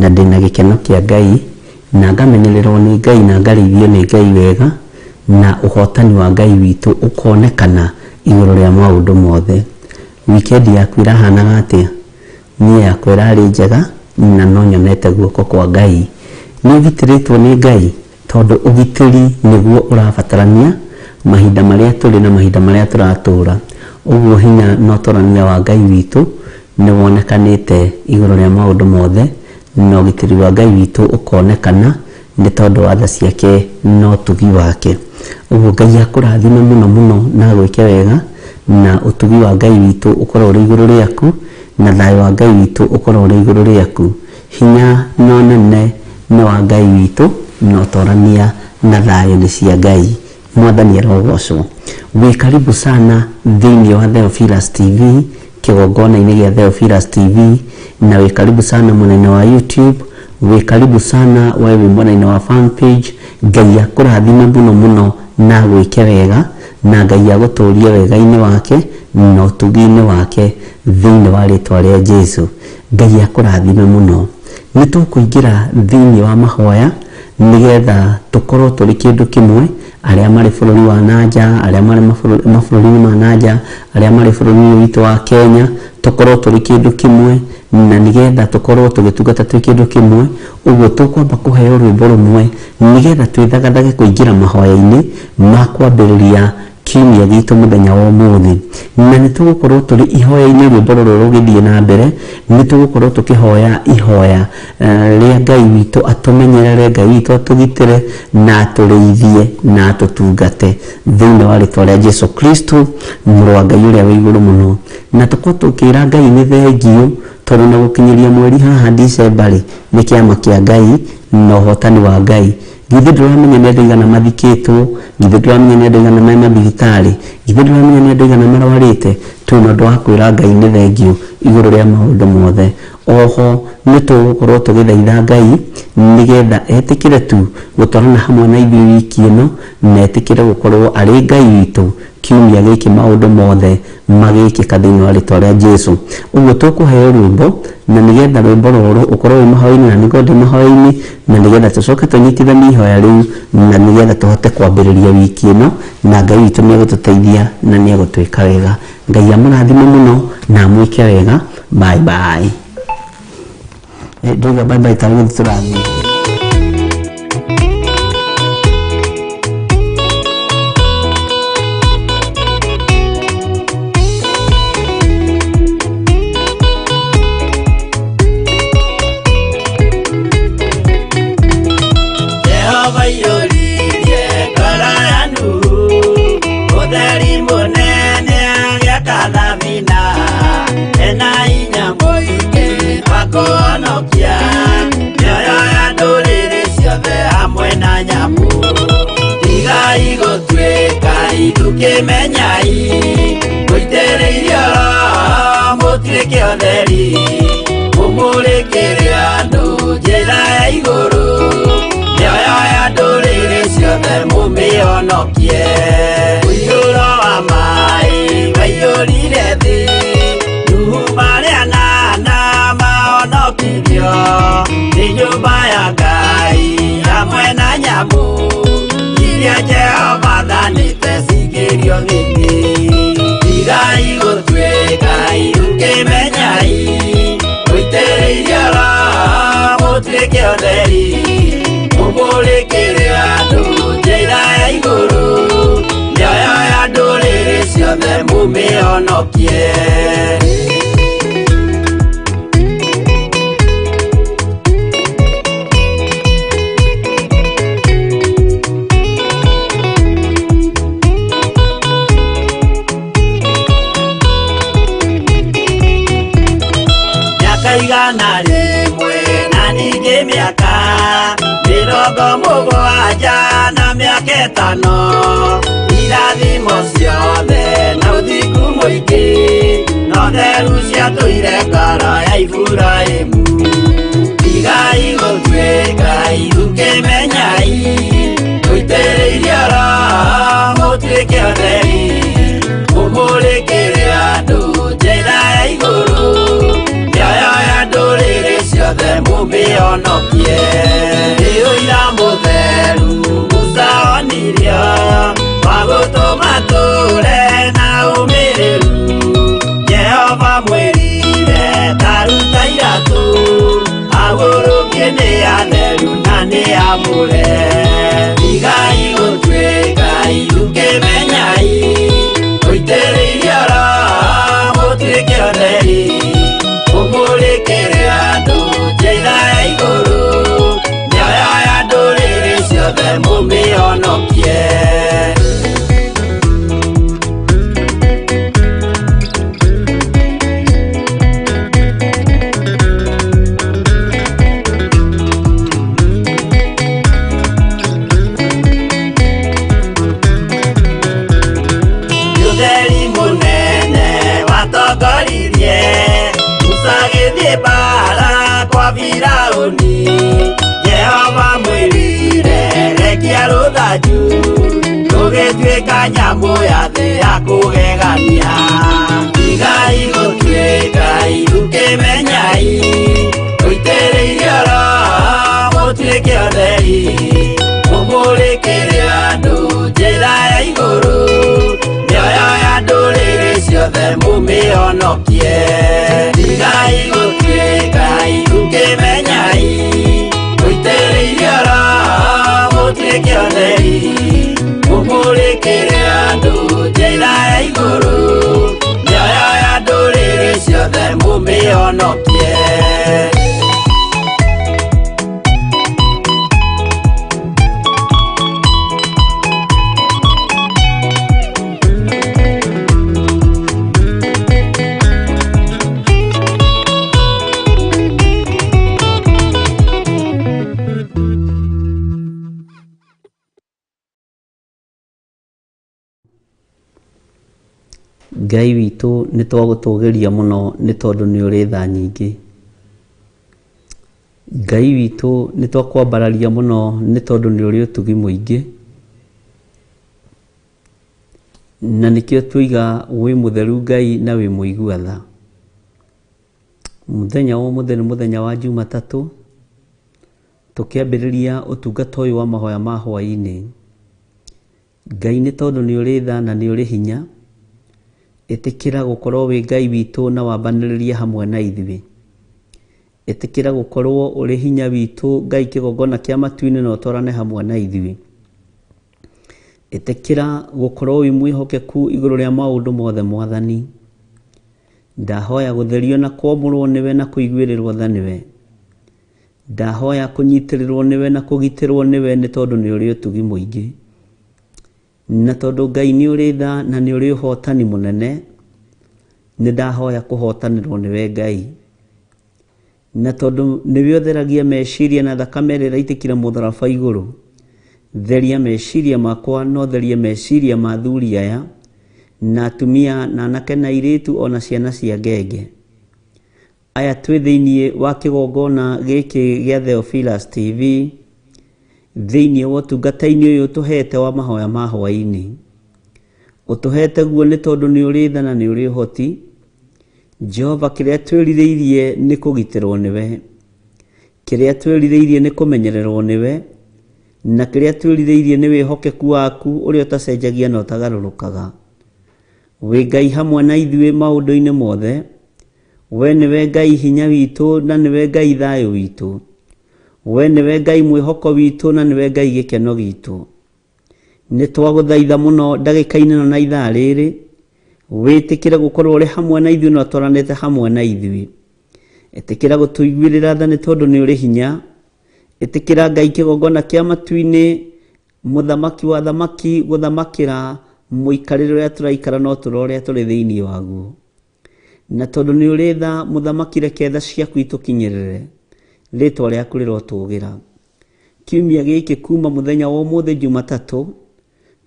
Na ndĩna gĩkeno kĩa Ngai, na ngamenyererwo nĩ Ngai, na ngarĩithio nĩ Ngai wega, na ũhotani wa Ngai witũ ũkonekana igũrũ rĩa maũndũ mothe. Wikendi yaku ĩrahanaga atĩa? Niĩ yakwa ĩrarĩ njega, na no nyonete guoko kwa Ngai. Nĩ ũgitĩrĩtwo nĩ Ngai? Tondũ ũgitĩri nĩguo ũrabatarania mahinda marĩa tũrĩ na mahinda marĩa tũratũra. Ũguo hinya na ũtorania wa Ngai witũ nĩ wonekanĩte igũrũ rĩa maũndũ mothe, na ũgitĩri wa Ngai witũ ũkonekana nĩ tondũ wa tha ciake na ũtugi wake. Ũguo Ngai akũrathime mũno mũno na agwĩke wega, na ũtugi wa Ngai witũ ũkorwo ũrĩ igũrũ rĩaku, na thayũ wa Ngai witũ ũkorwo ũrĩ igũrũ rĩaku. Hinya na ũnene nĩ wa Ngai witũ, na ũtorania na thayũ nĩ cia Ngai. Mwathani arogocwo. Wĩ karibu sana thĩinĩ wa Theophilus TV, kĩgongona-inĩ gĩa Theophilus TV, na wĩ karibu sana mwena-inĩ wa YouTube, wĩ karibu sana we wĩ mwena-inĩ wa fan page. Ngai akũrathime mũno mũno na agwĩke wega, na Ngai agũtũrie wega-inĩ wake na ũtugi-inĩ wake thĩinĩ wa rĩtwa rĩa Jesu. Ngai akũrathime mũno. Nĩ tũkũingĩra thĩinĩ wa mahoya nĩgetha tũkorwo tũrĩ kĩndũ kĩmwe, arĩa marĩ bũrũri wa nanja, arĩa marĩ mabũrũri-inĩ ma nanja, arĩa marĩ bũrũri-inĩ witũ wa Kenya, tũkorwo tũrĩ kĩndũ kĩmwe, na nĩgetha tũkorwo tũgĩtungata twĩ kĩndũ kĩmwe. Ũguo tũkwamba kũheo rwĩmbo rũmwe nĩgetha twĩthagathage kũingĩra mahoya-inĩ ma kwambĩrĩria kiumia gitũ mũthenya wa ũmũthĩ. Na nĩ tũgũkorwo tũrĩ ihoya-inĩ, rwĩmbo rũrũ rũgĩthiĩ na mbere, nĩ tũgũkorwo tũkĩhoya ihoya rĩa Ngai witũ atũmenyerere, Ngai witũ atũgitĩre na atũrĩithie na atũtungate thĩinĩ wa rĩtwa rĩa Jesu Kristo, mũrũ wa Ngai ũrĩa wĩ igũrũ mũno. Na tũkorwo tũkĩra Ngai nĩ thengiũ, tondũ na gũkinyĩria mweri haha Dicemba rĩ, nĩ kĩama kĩa Ngai na ũhotani wa Ngai. Githĩ ndũramenya nĩ andũ aigana mathikĩtwo? Githĩ ndũramenya nĩ andũ aigana me mathibitarĩ? Githĩ ndũramenya nĩ andũ aigana marwarĩte? Twĩna ũndũ wa kwĩra Ngai nĩ thengiũ igũrũ rĩa maũndũ mothe. Oho nĩ tũgũkorwo tũgĩthaitha Ngai nĩgetha etĩkĩre tu gũtwarana hamwe na ithuĩ wiki ĩno, na etĩkĩre gũkorwo arĩ Ngai witũ kiumia gĩkĩ maũndũ mothe magĩkĩka thĩinĩ wa rĩtwa rĩa Jesu. Ũguo tũkũheo rwĩmbo, na nĩgetha rwĩmbo rũrũ ũkorwo wĩ mahoya-inĩ, na nĩguo ndĩ mahoya-inĩ, na nĩgetha tũcoke tũnyitithanie ihoya rĩu, na nĩgetha tũhote kwambĩrĩria wiki ĩno, na Ngai witũ nĩ egũtũteithia na nĩ egũtwĩka wega. Ngai amũrathime mũno na amwĩke wega. Bye bye. Ndauga bye bye tarĩ gũthiĩ tũrathiĩ. Jehova iyũririe ngoro ya Nuhu, ũtheri mũnene agĩaka thabina, ena hinya mũingĩ wa kũhonokia mĩoyo ya ndũrĩrĩ ciothe hamwe na nyamũ. Tigai gũtuĩka ithukĩmenyai, mũitĩrĩirio Roho mũtuĩke ũtheri, mũmũrĩkĩre andũ njĩra ya igũrũ, mĩoyo ya ndũrĩrĩ ciothe mũmĩhonokie. Mũiyũro wa maĩ waiyũrire thĩ, Nuhu marĩ anana mahonokirio nĩ nyũmba ya Ngai hamwe na nyamũ iria Jehova athanĩte cingĩrio thĩinĩ. Tigai gũtuĩka irukĩmenyai, mũitĩrĩirio Roho mũtuĩke ũtheri, mũmũrĩkĩre andũ njĩra ya igũrũ, mĩoyo ya ndũrĩrĩ ciothe mũmĩhonokie. Mĩaka 100 na ningĩ mĩaka 70 na mĩaka 5, irathimo ciothe na ũthingu mũingĩ, na ũtheru ciatũire ngoro ya Iburahĩmu. Tigai gũtuĩka ithukĩmenyai, mũitĩrĩirio Roho mũtuĩke ũtheri, mũmũrĩkĩre andũ njĩra ya igũrũ, mĩoyo ya ndũrĩrĩ ciothe. Mũmĩhonokie. Nĩ ũira mũtheru Musa onirio wa gũtũma tũre na ũmĩrĩru. Jehova mwĩrire ta ruta iratũ, agũrũkie nĩ atheru na nĩ amũre. Tigai gũtuĩka ithukĩmenyai, mũitĩrĩirio Roho mũtuĩke atheri, mũmũrĩkĩre andũ njĩra ya igũrũ, mĩoyo ya ndũrĩrĩ ciothe mũmĩhonokie. Ũtheri mũnene watongoririe Musa agĩthiĩ mbara kwa Firaũni. Jehova mwĩrire rekia rũthanju, rũgĩtuĩka nyamũ ya thĩ ya kũgegania. Tigai gũtuĩka ithukĩmenyai, mũitĩrĩirio Roho mũtuĩke atheri, mũmũrĩkĩre andũ njĩra ya igũrũ, mĩoyo ya ndũrĩrĩ ciothe mũmĩhonokie. Tigai gũtuĩka ithukĩmenyai, mũitĩrĩirio Roho mũtuĩke atheri, mũmũrĩkĩre andũ njĩra ya igũrũ, mĩoyo ya ndũrĩrĩ ciothe mũmĩhonokie. Ngai witũ nĩ twagũtũgĩria mũno nĩ tondũ nĩ ũrĩ tha nyingĩ. Ngai witũ nĩ twakwambararia mũno nĩ tondũ nĩ ũrĩ ũtugi mũingĩ. Na nĩkĩo twoiga wĩ mũtheru Ngai na wĩ mũigua tha. Mũthenya wa ũmũthĩ nĩ mũthenya wa Jumatatũ, tũkĩambĩrĩria ũtungata ũyũ wa mahoya ma hwaĩ-inĩ. Ngai nĩ tondũ nĩ ũrĩ tha na nĩ ũrĩ hinya, ĩtĩkĩra gũkorwo wĩ Ngai witũ na wambanĩrĩrie hamwe na ithuĩ. Ĩtĩkĩra gũkorwo ũrĩ hinya witũ Ngai kĩgongona kĩa matu-inĩ na ũtwarane hamwe na ithuĩ. Ĩtĩkĩra gũkorwo wĩ mwĩhokeku igũrũ rĩa maũndũ mothe Mwathani. Ndahoya gũtherio na kwamũrwo nĩwe na kũiguĩrĩrwo tha nĩwe. Ndahoya kũnyitĩrĩrwo nĩwe na kũgitĩrwo nĩwe nĩ tondũ nĩ ũrĩ ũtugi mũingĩ. Na tondũ Ngai nĩ ũrĩ tha na nĩ ũrĩ ũhotani mũnene, nĩ ndahoya kũhotanĩrwo nĩwe Ngai. Na tondũ nĩwe ũtheragia meciria na thakame ĩrĩa ĩraitĩkire mũtharaba igũrũ, theria meciria makwa na ũtherie meciria ma athuri aya na atumia na anake na airĩtu ona ciana cia ngenge. Aya twĩ thĩinĩ wa kĩgongona gĩkĩ gĩa Theophilus TV, thĩinĩ wa ũtungata-inĩ ũyũ ũtũhete wa mahoya ma hwaĩ-inĩ. Ũtũhete guo nĩ tondũ nĩ ũrĩ tha na nĩ ũrĩ ũhoti. Jehova, kĩrĩa twĩrirĩirie nĩ kũgitĩrwo nĩwe, kĩrĩa twĩrirĩirie nĩ kũmenyererwo nĩwe, na kĩrĩa twĩrirĩirie nĩ wĩhokeku waku ũrĩa ũtacenjagia na ũtagarũrũkaga. Wĩ Ngai hamwe na ithuĩ maũndũ-inĩ mothe. We nĩwe Ngai hinya witũ na nĩwe Ngai thayũ witũ. We nĩwe Ngai mwĩhoko witũ na nĩwe Ngai gĩkeno gitũ. Nĩ twagũthaitha mũno ndagĩka-inĩ ĩno na ithaa rĩrĩ, wĩtĩkĩre gũkorwo ũrĩ hamwe na ithuĩ na ũtwaranĩte hamwe na ithuĩ. Ĩtĩkĩra gũtũiguĩrĩra tha nĩ tondũ nĩ ũrĩ hinya. Ĩtĩkĩra Ngai kĩgongona kĩa matu-inĩ, mũthamaki wa thamaki gũthamakĩra mũikarĩre ũrĩa tũraikara na ũtũũro ũrĩa tũrĩ thĩinĩ waguo. Na tondũ nĩ ũrĩ tha, mũthamaki, reke tha ciaku itũkinyĩrĩre, rĩtwa rĩaku rĩrotũgĩra. Kiumia gĩkĩ kuma mũthenya wa ũmũthĩ Jumatatũ,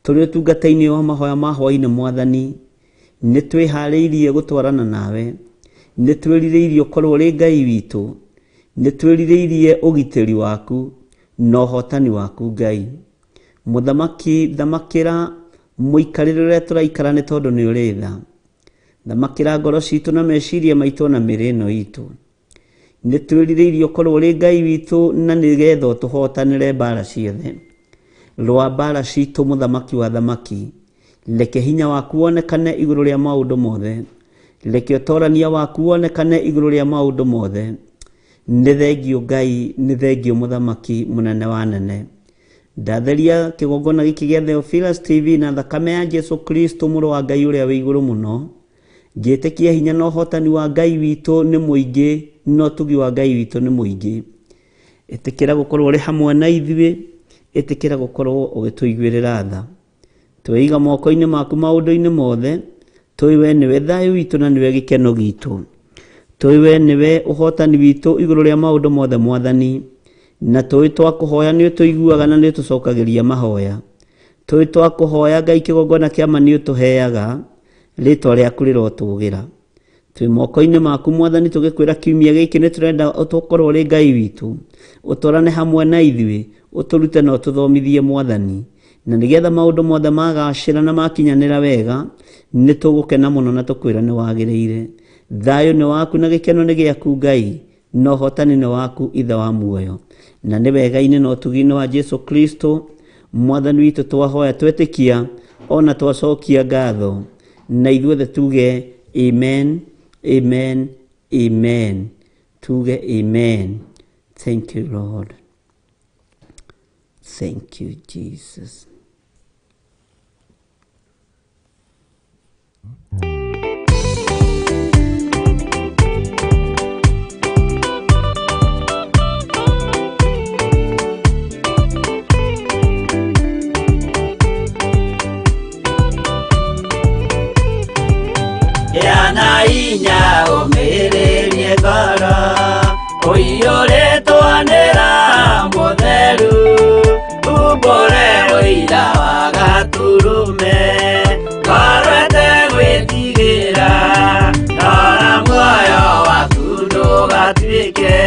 tũrĩ ũtungata-inĩ wa mahoya ma hwaĩ-inĩ Mwathani, nĩ twĩharĩirie gũtwarana nawe, nĩ twĩrirĩirie ũkorwo ũrĩ Ngai witũ, nĩ twĩrirĩirie ũgitĩri waku na ũhotani waku Ngai. Mũthamaki, thamakĩra mũikarĩre ũrĩa tũraikara nĩ tondũ nĩ ũrĩ tha. Thamakĩra ngoro citũ na meciria maitũ na mĩĩrĩ ĩno itũ. Nĩ twĩrirĩirie ũkorwo ũrĩ Ngai witũ na nĩgetha ũtũhotanĩre mbara ciothe. Rũa mbara citũ mũthamaki wa thamaki. Reke hinya waku wonekane igũrũ rĩa maũndũ mothe. Reke ũtorania waku wonekane igũrũ rĩa maũndũ mothe. Nĩ thengio Ngai, nĩ thengio mũthamaki mũnene wa nene. Ndatheria kĩgongona gĩkĩ gĩa Theophilus TV na thakame ya Jesu Kristo mũrũ wa Ngai ũrĩa wĩ igũrũ mũno. Ngĩtĩkia hinya na ũhotani wa Ngai witũ nĩ mũingĩ na ũtugi wa Ngai witũ nĩ mũingĩ. Ĩtĩkĩra gũkorwo ũrĩ hamwe na ithuĩ, ĩtĩkĩra gũkorwo ũgĩtũiguĩrĩra tha. Tweiga moko-inĩ maku maũndũ-inĩ mothe, tũĩ we nĩwe thayũ witũ na nĩwe gĩkeno gitũ. Tũĩ we nĩwe ũhotani witũ igũrũ rĩa maũndũ mothe Mwathani, na tũĩ twakũhoya nĩ ũtũiguaga na nĩ ũtũcokagĩria mahoya. Tũĩ twakũhoya Ngai kĩgongona kĩa ma nĩ ũtũheaga, rĩtwa rĩaku rĩrotũgĩra. Twĩ moko-inĩ maku Mwathani tũgĩkwĩra kiumia gĩkĩ nĩ tũrenda ũtũkorwo ũrĩ Ngai witũ, ũtwarane hamwe na ithuĩ, ũtũrute na ũtũthomithie Mwathani. Na nĩgetha maũndũ mothe magacĩra na makinyanĩra wega, nĩ tũgũkena mũno na tũkwĩra nĩ wagĩrĩire. Thayũ nĩ waku na gĩkeno nĩ gĩaku Ngai, na ũhotani nĩ waku Ithe wa muoyo. Na nĩ wega-inĩ na ũtugi-inĩ wa Jesu Kristo Mwathani witũ twahoya twetĩkia ona twacokia ngatho, na ithuothe tuge amen, amen, amen. Tuge amen. Thank you Lord. Thank you Jesus. Gĩa na hinya ũmĩrĩrie ngoro ũiyũrĩtwo nĩ Roho Mũtheru, umbũre ũira wa Gatũrũme, ngoro ĩtegwĩtigĩra, rora muoyo waku ndũgatuĩke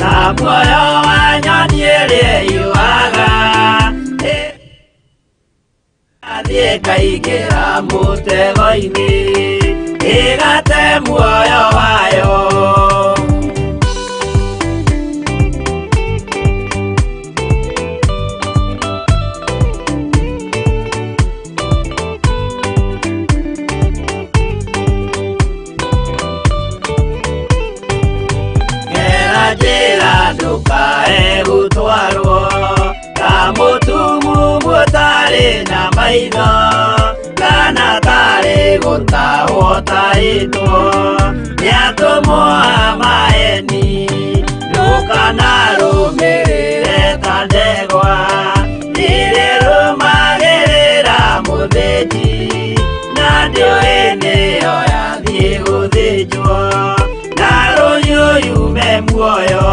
ta muoyo wa nyoni ĩrĩa ĩyũaga, ĩgathiĩ ĩkaingĩra mũtego-inĩ, ĩgate muoyo wayo. Gera njĩra ndũkae gũtwarwo ta mũtumumu ũtarĩ na maitho, kana tarĩ gũtahwo ũtahĩtwo nĩ atũmwo a maeni. Ndũkanarũmĩrĩre ta ndegwa ĩrĩa ĩrũmagĩrĩra mũthĩnji, na ndĩũĩ nĩyo yathiĩ gũthĩnjwo, na rũhiũ yume muoyo.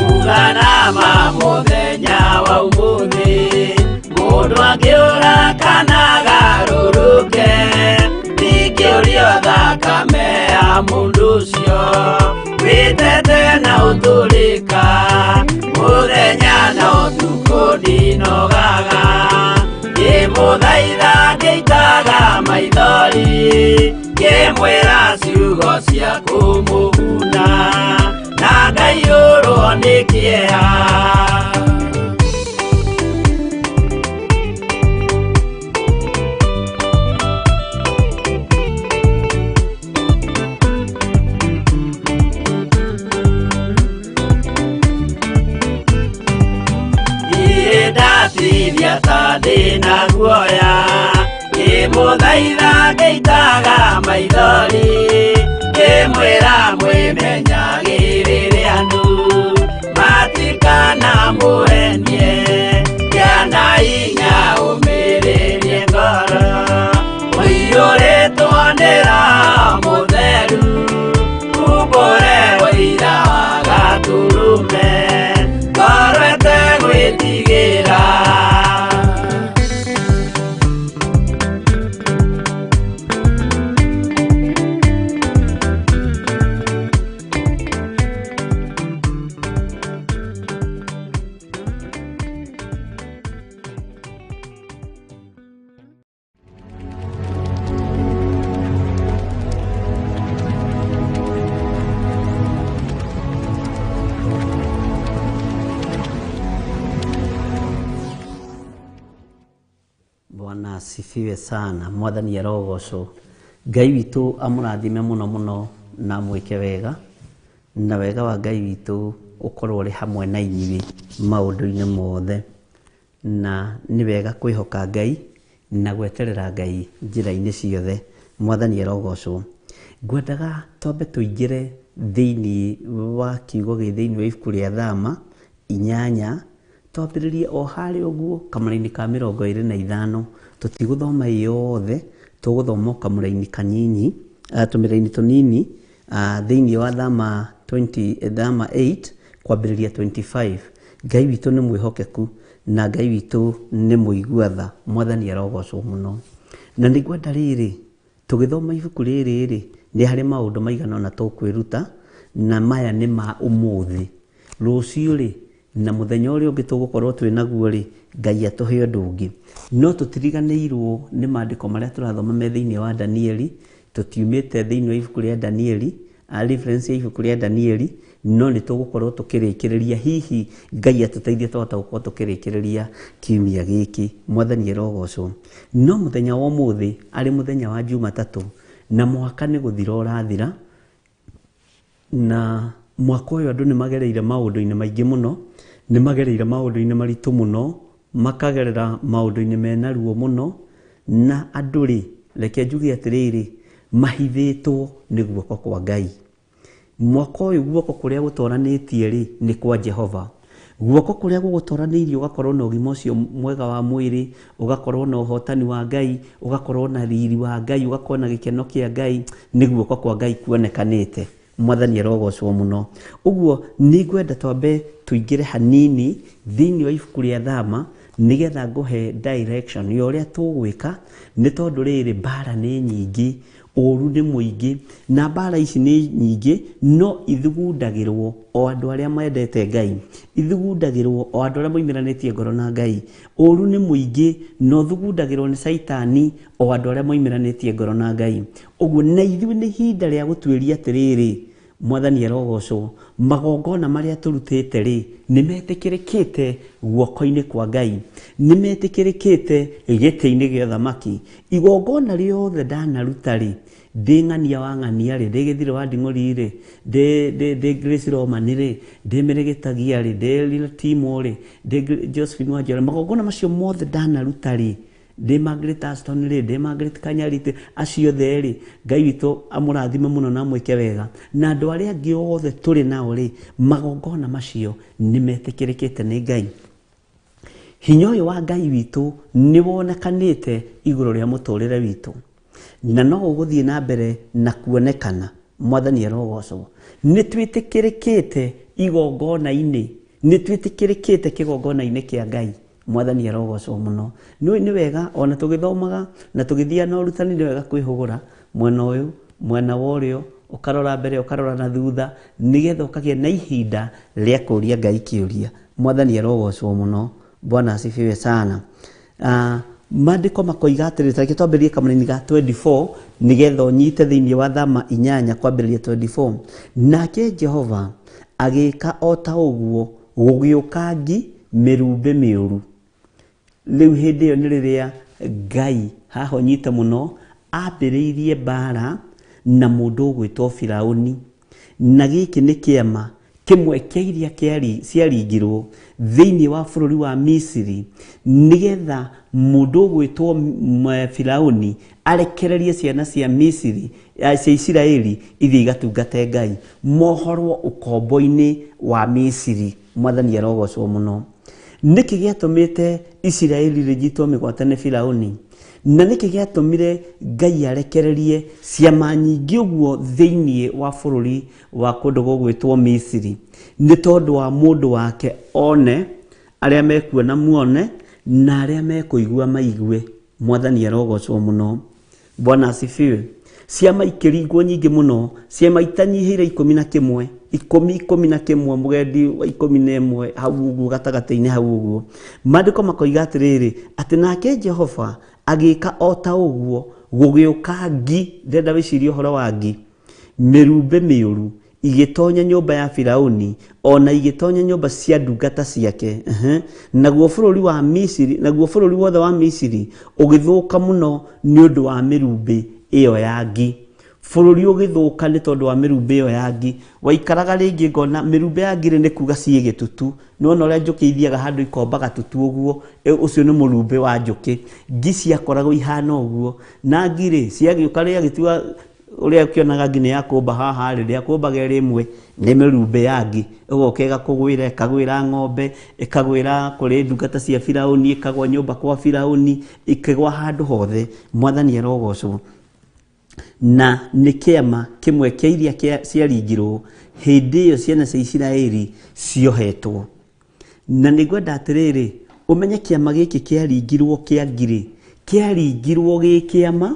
Uga nama mũthenya wa ũmũthĩ, mũndũ angĩũra kana agarũrũke, ndingĩũrio thakame ya mũndũ ũcio, wĩtete na ũtũrĩka, mũthenya na ũtukũ ndinogaga, ngĩmũthaitha ngĩitaga maithori, ngĩmwĩra ciugo cia kũmũguna, na ngaiyũrwo nĩ kĩeha. Niĩ ndatithia ta ndĩna guoya, ngĩmũthaitha ngĩitaga maithori, ngĩmwĩra mwĩmenyagĩrĩre andũ, matikanamũhenie, gĩa na hinya ũmĩrĩrie ngoro, ũiyũrĩtwo nĩ Roho Mũtheru, umbũre ũira wa Gatũrũme, ngoro ĩtegwĩtigĩra. Asifiwe sana. Mwathani arogocwo. Ngai witũ amũrathime mũno mũno na amwĩke wega, na wega wa Ngai witũ ũkorwo ũrĩ hamwe na inyuĩ maũndũ-inĩ mothe. Na nĩ wega kwĩhoka Ngai na gweterera Ngai njĩra-inĩ ciothe. Mwathani arogocwo. Ngwendaga twambe tũingĩre thĩinĩ wa kiugo gĩ thĩinĩ wa ibuku rĩa Thama inyanya, twambĩrĩrie o harĩa ũguo kamũraini ka 25. Tũtigũthoma ĩ yothe, tũgũthoma o kamũraini kanyinyi, tũmĩraini tũnini thĩinĩ wa Thama 20, Thama 8 kwambĩrĩria 25. Ngai witũ nĩ mwĩhokeku na Ngai witũ nĩ mũigua tha. Mwathani arogocwo mũno. Na nĩ ngwenda rĩrĩ, tũgĩthoma ibuku rĩrĩ rĩ, nĩ harĩ maũndũ maigana ũna tũkwĩruta, na maya nĩ ma ũmũthĩ. Rũciũ rĩ, na mũthenya ũrĩa ũngĩ tũgũkorwo twĩ naguo rĩ, Ngai atũhe ũndũ ũngĩ. No tũtiriganĩirwo nĩ maandĩko marĩa tũrathoma me thĩinĩ wa Danieli, tũtiumĩte thĩinĩ wa ibuku rĩa Danieli, reference ya ibuku rĩa Danieli, no nĩ tũgũkorwo tũkĩrĩkĩrĩria, hihi Ngai atũteithie twahota gũkorwo tũkĩrĩkĩrĩria kiumia gĩkĩ. Mwathani arogocwo. No mũthenya wa ũmũthĩ, arĩ mũthenya wa Jumatatũ, na mwaka nĩ gũthira ũrathira, na mwaka ũyũ andũ nĩ magereire maũndũ-inĩ maingĩ mũno, nĩ magereire maũndũ-inĩ maritũ mũno, makagerera maũndũ-inĩ mena ruo mũno, na andũ rĩ, reke njuge atĩrĩrĩ, mahithĩtwo nĩ guoko kwa Ngai. Mwaka ũyũ guoko kũrĩa gũtoranĩtie rĩ, nĩ kwa Jehova. Guoko kũrĩa gũgũtoranĩirie ũgakorwo na ũgima ũcio mwega wa mwĩrĩ, ũgakorwo na ũhotani wa Ngai, ũgakorwo na riri wa Ngai, ũgakorwo na gĩkeno kĩa Ngai, nĩ guoko kwa Ngai kuonekanĩte. Mwathani arogocwo mũno. Ũguo nĩ ngwenda twambe tũingĩre hanini thĩinĩ wa ibuku rĩa Thama, nĩgetha ngũhe direction ya ũrĩa tũgwĩka, nĩ tondũ rĩrĩ, mbara nĩ nyingĩ, ũru nĩ mũingĩ, na mbara ici nĩ nyingĩ, no ithugundagĩrwo o andũ arĩa mendete Ngai, ithugundagĩrwo o andũ arĩa moimĩranĩtie ngoro na Ngai. Ũru nĩ mũingĩ, na ũthugundagĩrwo nĩ Caitani o andũ arĩa moimĩranĩtie ngoro na Ngai. Ũguo na ithuĩ nĩ ihinda rĩa gũtuĩria atĩrĩrĩ, Mwathani arogocwo, magongona marĩa tũrutĩte rĩ, nĩ metĩkĩrĩkĩte guoko-inĩ kwa Ngai, nĩ metĩkĩrĩkĩte gĩtĩ-inĩ gĩa ũthamaki. Igongona rĩothe ndanaruta rĩ, ndĩ ng'ania wa ng'ania rĩ, ndĩ gĩthirĩ wa nding'ũri rĩ, ndĩ Grace Roman rĩ, ndĩ Mary Gĩtagia rĩ, ndĩ Lil Timo rĩ, ndĩ Josephine Wanjĩra, magongona macio mothe ndanaruta rĩ, ndĩ Margaret Aston rĩ, ndĩ Margaret Kanyari rĩ, acio othe rĩ, Ngai witũ amũrathime mũno na amwĩke wega. Na andũ arĩa angĩ othe tũrĩ nao rĩ, magongona macio nĩ metĩkĩrĩkĩte nĩ Ngai. Hinya ũyũ wa Ngai witũ nĩ wonekanĩte igũrũ rĩa mũtũrĩre witũ, na no ũgũthiĩ na mbere na kuonekana. Mwathani arogocwo. Nĩ twĩtĩkĩrĩkĩte igongona-inĩ, nĩ twĩtĩkĩrĩkĩte kĩgongona-inĩ kĩa Ngai. Mwathani arogocwo mũno. Nĩũĩ nĩ wega ona tũgĩthomaga na tũgĩthiaga na ũrutani, nĩ wega kwĩhũgũra mwena ũyũ, mwena wa ũrĩo, ũkarora mbere, ũkarora na thutha, nĩgetha ũkagĩa na ihinda rĩa kũria Ngai kĩũria. Mwathani arogocwo mũno. Bwana asifiwe sana. Maandĩko makoiga atĩrĩrĩ, ta reke twambĩrĩrie kamũraini ga 24 nĩgetha ũnyite thĩinĩ wa Thama inyanya kwambĩrĩria 24. Nake Jehova agĩka o ta ũguo, gũgĩũka ngi mĩrumbĩ mĩũru. Rĩu hĩndĩ ĩyo nĩ rĩrĩa Ngai, haha ũnyite mũno, ambĩrĩirie mbara na mũndũ ũgwĩtwo Firaũni. Na gĩkĩ nĩ kĩama kĩmwe kĩa iria ciaringirwo thĩinĩ wa bũrũri wa Misiri, nĩgetha mũndũ ũgwĩtwo Firaũni arekererie ciana cia Misiri, cia Isiraeli ithiĩ igatungate Ngai, mohorwo ũkombo-inĩ wa Misiri. Mwathani arogocwo mũno. Nĩkĩ gĩatũmĩte Isiraeli rĩnyitwo mĩgwate nĩ Firaũni? Na nĩkĩ gĩatũmire Ngai arekererie ciama nyingĩ ũguo thĩinĩ wa bũrũri wa kũndũ gũgwĩtwo Misiri? Nĩ tondũ wa mũndũ wake one, arĩa mekuona muone, na arĩa mekũigua maigue. Mwathani arogocwo mũno. Bwana asifiwe. Ciama ikĩringwo nyingĩ mũno, ciama itanyihĩire ikũmi na kĩmwe, ikũmi, ikũmi na kĩmwe, mũgendi wa ikũmi na ĩmwe hau ũguo gatagatĩ-inĩ hau ũguo. Maandĩko makoiga atĩrĩrĩ, atĩ nake Jehova agĩka o ta ũguo, gũgĩũka ngi, ndĩrenda wĩcirie ũhoro wa ngi, mĩrumbĩ mĩũru Igĩtonya nyũmba ya Firauni, ona igĩtonya nyũmba cia ndungata ciake. Naguo bũrũri wa Misiri, naguo bũrũri wothe wa Misiri ũgĩthũka mũno nĩ ũndũ wa mĩrumbĩ ĩyo ya ngi. Bũrũri ũgĩthũka nĩ tondũ wa mĩrumbĩ ĩyo ya ngi. Waikaraga rĩngĩ ngona mĩrumbĩ ya ngi nĩ kuga ciĩ gĩtutu. Nĩwona ũrĩa njũkĩ ithiaga handũ ikomba gatutu ũguo, ũcio nĩ mũrumbĩ wa njũkĩ. Ngi ciakoragwo ihana ũguo. Na ngi rĩ, ciagĩũka rĩagĩtua ũrĩa ũkĩonaga ngi nĩ ya kũmba haha rĩ, ndĩakũmbaga ĩrĩ ĩmwe, nĩ mĩrumbĩ ya ngi. Ĩgoka ĩgakũgwĩra, ĩkagwĩra ng'ombe, ĩkagwĩra kũrĩ ndungata cia Firaũni, ĩkagwa nyũmba kwa Firaũni, ĩkĩgwa handũ hothe. Mwathani arogocwo. Na nĩ kĩama kĩmwe kĩa iria ciaringirwo hĩndĩ ĩyo ciana cia Isiraeli ciohetwo. Na nĩ ngwenda atĩrĩrĩ, ũmenye kĩama gĩkĩ kĩaringirwo kĩa ngirĩ, kĩaringirwo gĩ kĩama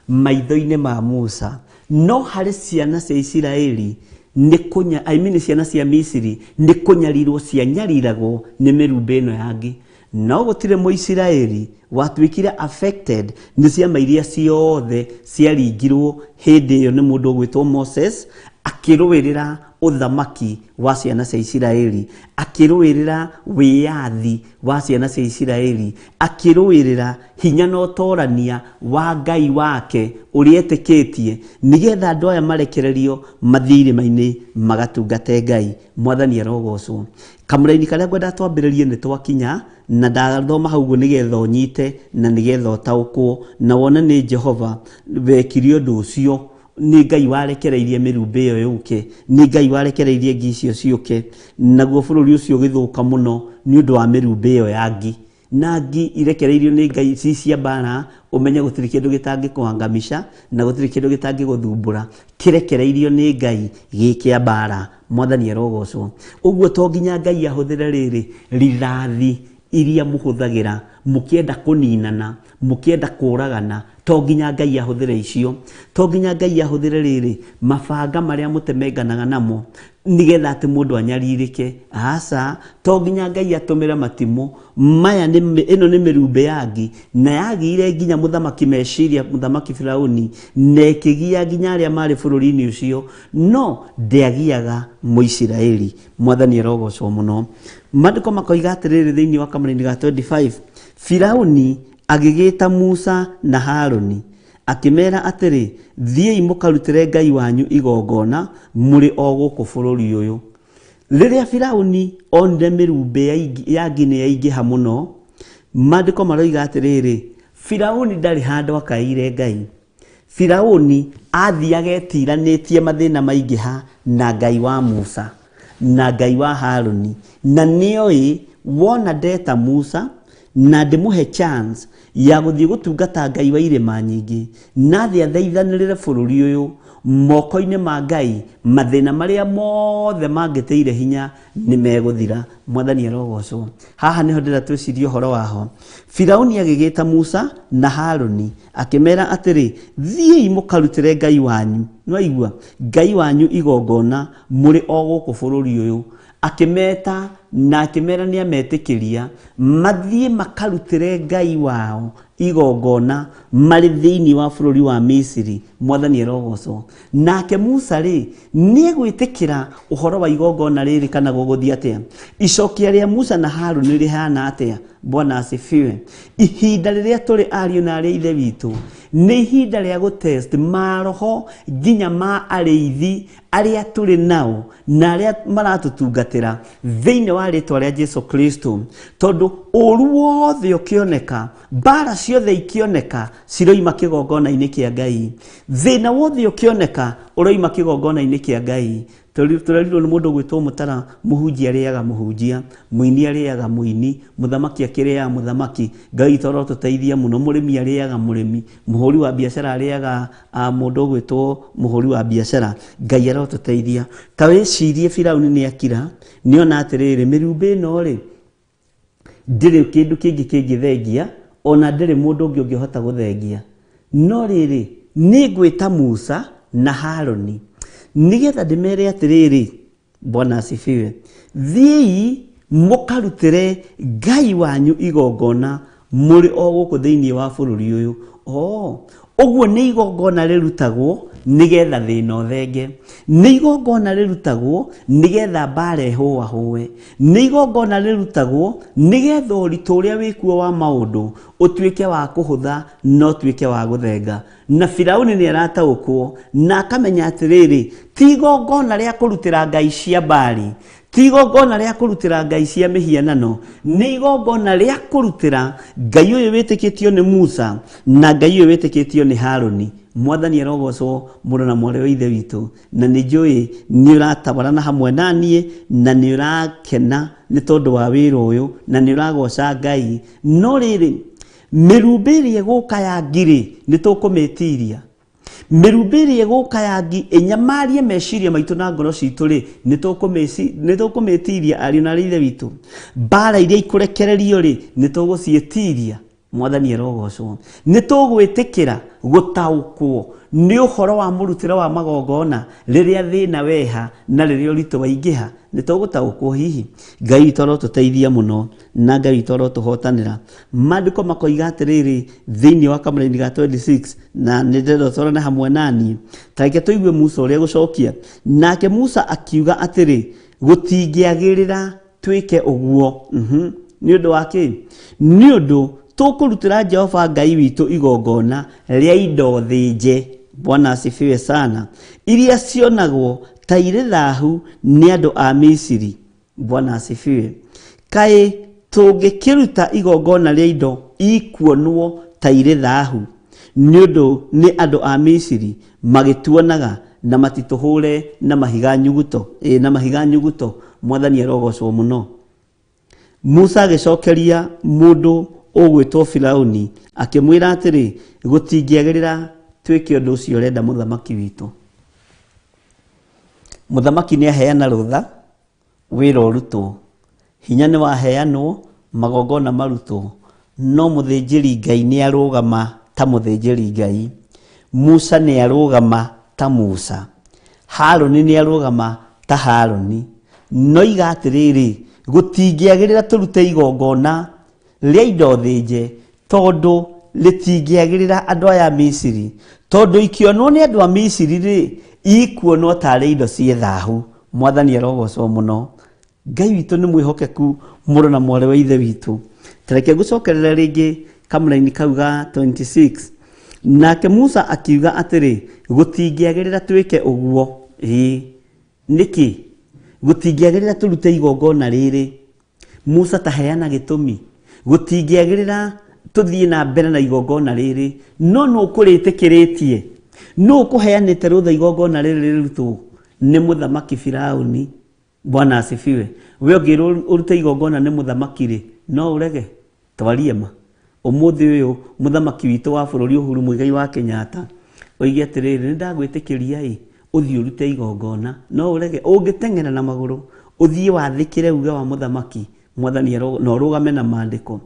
maitho-inĩ ma Musa. No harĩ ciana cia Isiraeli, nĩ kũnya, I mean ciana cia Misiri, nĩ kũnyarirwo cianyariragwo nĩ mĩrumbĩ ĩno ya ngi. No gũtirĩ Mũisiraeli watuĩkire affected nĩ ciama iria ciothe ciaringirwo hĩndĩ ĩyo nĩ mũndũ ũgwĩtwo Moses, akĩrũĩrĩra ũthamaki wa ciana cia Isiraeli, akĩrũĩrĩra wĩyathi wa ciana cia Isiraeli, akĩrũĩrĩra hinya na ũtorania wa Ngai wake ũrĩa etĩkĩtie, nĩgetha andũ aya marekererio mathiĩ irĩma-inĩ magatungate Ngai. Mwathani arogocwo. Kamũraini karĩa ngwenda twambĩrĩrie nĩ twakinya, na ndathoma hau ũguo nĩgetha ũnyite na nĩgetha ũtaũkwo na wone nĩ Jehova wekire ũndũ ũcio. Nĩ Ngai warekereirie mĩrumbĩ ĩyo yũke, nĩ Ngai warekereirie ngi icio ciũke, naguo bũrũri ũcio ũgĩthũka mũno nĩ ũndũ wa mĩrumbĩ ĩyo ya ngi. Na ngi irekereirio nĩ Ngai ci cia mbara, ũmenye gũtirĩ kĩndũ gĩtangĩkũhangamica na gũtirĩ kĩndũ gĩtangĩgũthumbũra, kĩrekereirio nĩ Ngai gĩ kĩa mbara. Mwathani arogocwo. Ũguo to nginya Ngai ahũthĩre rĩrĩ rithathi iria mũhũthagĩra mũkĩenda kũninana, mũkĩenda kũragana, to nginya Ngai ahũthĩre icio. To nginya Ngai ahũthĩre rĩrĩ mabanga marĩa mũtemenganaga namo nĩgetha atĩ mũndũ anyarirĩke. Aca, to nginya Ngai atũmĩre matimũ maya. Ĩno nĩ mĩrumbĩ ya ngi, na yagiire nginya mũthamaki meciria, mũthamaki Firauni, na ĩkĩgia nginya arĩa marĩ bũrũri-inĩ ũcio, no ndĩagiaga Mũisiraeli. Mwathani arogocwo mũno. Maandĩko makoiga atĩrĩrĩ thĩinĩ wa kamũraini ga 25, Firauni agĩgĩta Musa na Haruni akĩmera atĩrĩ, thiĩi mũkarutĩre Ngai wanyu igongona mũrĩ o gũkũ bũrũri ũyũ. Rĩrĩa Firauni onire mĩrumbĩ ya ngi nĩ yaingĩha mũno, maandĩko maroiga atĩrĩrĩ, Firauni ndarĩ handũ akaĩire Ngai. Firauni athiaga etiranĩtie mathĩna maingĩha na Ngai wa Musa na Ngai wa Haruni, na nĩoĩ wona ndeta Musa na ndĩmũhe chance ya gũthiĩ gũtungata Ngai wa irĩma nyingĩ, na athiĩ athaithanĩrĩre bũrũri ũyũ moko-inĩ ma Ngai, mathĩna marĩa mothe mangĩtĩire hinya nĩ megũthira. Mwathani arogocwo. Haha nĩho ndĩrenda twĩcirie ũhoro waho. Firauni agĩgĩta Musa na Haruni akĩmera atĩrĩ, thiĩi mũkarutĩre Ngai wanyu, nĩwaigua, Ngai wanyu igongona mũrĩ o gũkũ bũrũri ũyũ. Akĩmeta na akĩmera nĩ ametĩkĩria mathiĩ makarutĩre Ngai wao igongona marĩ thĩinĩ wa bũrũri wa Misiri. Mwathani arogocwo. Nake Musa rĩ, nĩegwĩtĩkĩra ũhoro wa igongona rĩrĩ kana gũgũthiĩ atĩa? Icokia rĩa Musa na Haruni rĩhana atĩa? Bwana asifiwe. Ihinda rĩrĩa tũrĩ ariũ na arĩ ithe witũ nĩ ihinda rĩa gũtest maroho nginya ma arĩithi arĩa tũrĩ nao na arĩa maratũtungatĩra thĩinĩ wa rĩtwa rĩa Jesu Kristo, tondũ ũru wothe ũkĩoneka, mbara ciothe ikĩoneka, ciroima kĩgongona-inĩ kĩa Ngai. Thĩna wothe ũkĩoneka ũroima kĩgongona-inĩ kĩa Ngai. Tũrerirwo nĩ mũndũ ũgwĩtwo Mũtara, mũhunjia arĩaga mũhunjia, mũini arĩaga mũini, mũthamaki akĩrĩaga mũthamaki. Ngai witũ arotũteithia mũno. Mũrĩmi arĩaga mũrĩmi, mũhũri wa biacara arĩaga mũndũ ũgwĩtwo mũhũri wa biacara. Ngai arotũteithia. Ta wĩcirie Firauni nĩ akira, nĩona atĩrĩrĩ, mĩrumbĩ ĩno rĩ, ndĩrĩ kĩndũ kĩngĩ kĩngĩthengia, ona ndĩrĩ mũndũ ũngĩ ũngĩhota gũthengia. No rĩrĩ, nĩngwĩta Musa na Haruni nĩgetha ndĩmere atĩrĩrĩ, Bwana asifiwe, thiĩi mũkarutĩre Ngai wanyu igongona mũrĩ o gũkũ thĩinĩ wa bũrũri ũyũ. Oh, ũguo nĩ igongona rĩrutagwo nĩgetha thĩna ũthenge, nĩ igongona rĩrutagwo nĩgetha mbara ĩhũahũe, nĩ igongona rĩrutagwo nĩgetha ũritũ ũrĩa wĩkuo wa maũndũ ũtuĩke wa kũhũtha na ũtuĩke wa gũthenga. Na Firauni nĩ arataũkwo na akamenya atĩrĩrĩ, ti igongona rĩa kũrutĩra ngai cia Baali, ti igongona rĩa kũrutĩra ngai cia mĩhianano, nĩ igongona rĩa kũrutĩra Ngai ũyũ wĩtĩkĩtio nĩ Musa na Ngai ũyũ wĩtĩkĩtio nĩ Harũni. Mwathani arogocwo mũrũ na mwarĩ wa Ithe witũ, na nĩ njũĩ nĩ ũratabarana hamwe na niĩ na nĩ ũrakena nĩ tondũ wa wĩra ũyũ na nĩ ũragoca Ngai. No rĩrĩ, mĩrumbĩ ĩrĩa ĩgũka ya ngirĩ nĩ tũkũmĩtiria. Mĩrumbĩ ĩrĩa ĩgũka ya ngi ĩnyamarie meciria maitũ na ngoro citũ rĩ, nĩ tũkũmĩtiria ariũ na aarĩ a Ithe witũ. Mbara iria ikũrekererio rĩ, nĩ tũgũciĩtiria. Mwathani arogocwo. Nĩ tũgwĩtĩkĩra gũtaũkwo nĩ ũhoro wa mũrutĩre wa magongona rĩrĩa thĩna weha na rĩrĩa ũritũ waingĩha. Nĩ tũgũtaũkwo hihi. Ngai witũ arotũteithia mũno na Ngai witũ arotũhotanĩra. Maandĩko makoiga atĩrĩrĩ thĩinĩ wa kamũraini ga 26, na nĩ ndĩrenda ũtwarane hamwe naniĩ. Ta reke tũigue Musa ũrĩa egũcokia. Nake Musa akiuga atĩrĩ, gũtingĩagĩrĩra twĩke ũguo. Nĩ ũndũ wa kĩ? Nĩ ũndũ tũkũrutĩra Jehova Ngai witũ igongona rĩa indo thĩnje. Bwana asifiwe sana. Iria cionagwo ta irĩ thahu nĩ andũ a Misiri. Bwana asifiwe. Kaĩ tũngĩkĩruta igongona rĩa indo ikuonwo ta irĩ thahu nĩ ũndũ nĩ andũ a Misiri magĩtuonaga na matitũhũre na mahiga nyuguto. Ĩ, na mahiga nyuguto. Mwathani arogocwo mũno. Musa agĩcokeria mũndũ ũgwĩtwo Firauni akĩmwĩra atĩrĩ, gũtingĩagĩrĩra twĩke ũndũ ũcio ũrenda mũthamaki witũ. Mũthamaki nĩ aheana rũtha, wĩra ũrutwo, hinya nĩ waheanwo, magongona marutwo, no mũthĩnjĩri Ngai nĩ arũgama ta mũthĩnjĩri Ngai, Musa nĩ arũgama ta Musa, Harũni nĩ arũgama ta Harũni. Noiga atĩrĩrĩ, gũtingĩagĩrĩra tũrute igongona rĩa indo thĩnje, tondũ rĩtingĩagĩrĩra andũ aya a Misiri, tondũ ikĩonwo nĩ andũ a Misiri rĩ, ikuonwo tarĩ indo ciĩ thahu. Mwathani arogocwo mũno. Ngai witũ nĩ mwĩhokeku mũrũ na mwarĩ wa Ithe witũ. Ta reke ngũcokerere rĩngĩ kamũraini kau ga 26. Nake Musa akiuga atĩrĩ, gũtingĩagĩrĩra twĩke ũguo. Ĩĩ, nĩkĩ? Gũtingĩagĩrĩra tũrute igongona rĩrĩ. Musa ta heana gĩtũmi. Gũtingĩagĩrĩra tũthiĩ na mbere na igongona rĩrĩ, no nũ ũkũrĩtĩkĩrĩtie? Nũ ũkũheanĩte rũtha igongona rĩrĩ rĩrutwo? Nĩ mũthamaki Firauni. Bwana asifiwe. We ũngĩrwo ũrute igongona nĩ mũthamaki rĩ, no ũrege? Twarie ma. Ũmũthĩ ũyũ mũthamaki witũ wa bũrũri Uhuru Muigai wa Kenyatta oige atĩrĩrĩ, nĩ ndagwĩtĩkĩria ĩ, ũthiĩ ũrute igongona, no ũrege? Ũngĩteng'era na magũrũ ũthiĩ wathĩkĩre uge wa mũthamaki, Mwathani na ũrũgame na maandĩko.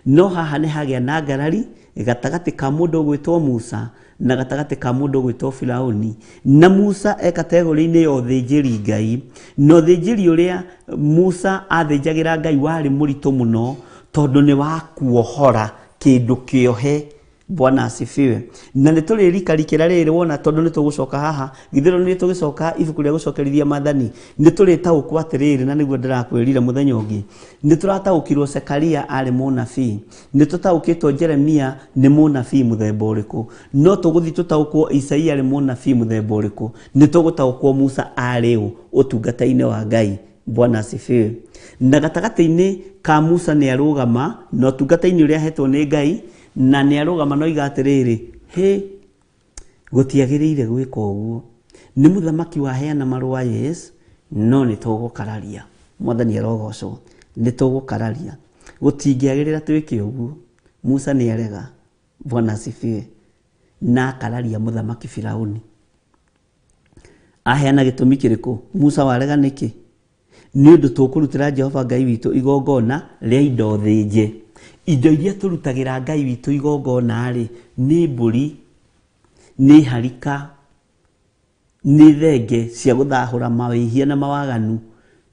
No haha nĩ hagĩa na ngarari gatagatĩ ka mũndũ ũgwĩtwo Musa na gatagatĩ ka mũndũ ũgwĩtwo Firauni. Na Musa e kategori-inĩ ya ũthĩnjĩri Ngai, na ũthĩnjĩri ũrĩa Musa athĩnjagĩra Ngai warĩ mũritũ mũno, tondũ nĩ wa kuohora kĩndũ kĩohe. Bwana asifiwe. Na nĩ tũrĩrikarikĩra rĩrĩ wona, tondũ nĩ tũgũcoka haha, githĩ nĩ tũgĩcoka ibuku rĩa gũcokerithia maathani, nĩ tũrĩtaũkwo atĩrĩrĩ, na nĩguo ndĩrakwĩrire mũthenya ũngĩ, nĩ tũrataũkirwo Zekaria arĩ mũnabii, nĩ tũtaũkĩtwo Jeremia nĩ mũnabii mũthemba ũrĩkũ, no tũgũthiĩ tũtaũkwo Isaia arĩ mũnabii mũthemba ũrĩkũ, nĩ tũgũtaũkwo Musa arĩ ũ ũtungata-inĩ wa Ngai. Bwana asifiwe. Na gatagatĩ-inĩ ka Musa nĩ arũgama na ũtungata-inĩ ũrĩa ahetwo nĩ Ngai, na nĩ arũgama na oiga atĩrĩrĩ, hĩ, gũtiagĩrĩire gwĩka ũguo. Nĩ mũthamaki waheana marũa, yes, no nĩ tũgũkararia. Mwathani arogocwo. Nĩ tũgũkararia. Gũtingĩagĩrĩra twĩke ũguo. Musa nĩ arega. Bwana asifiwe. Na akararia mũthamaki Firauni. Aheana gĩtũmi kĩrĩkũ? Musa warega nĩkĩ? Nĩ ũndũ tũkũrutĩra Jehova Ngai witũ igongona rĩa indo thĩnje. Indo iria tũrutagĩra Ngai witũ igongona-rĩ, nĩ mbũri, nĩ harika, nĩ thenge cia gũthahũra mawĩhia na mawaganu,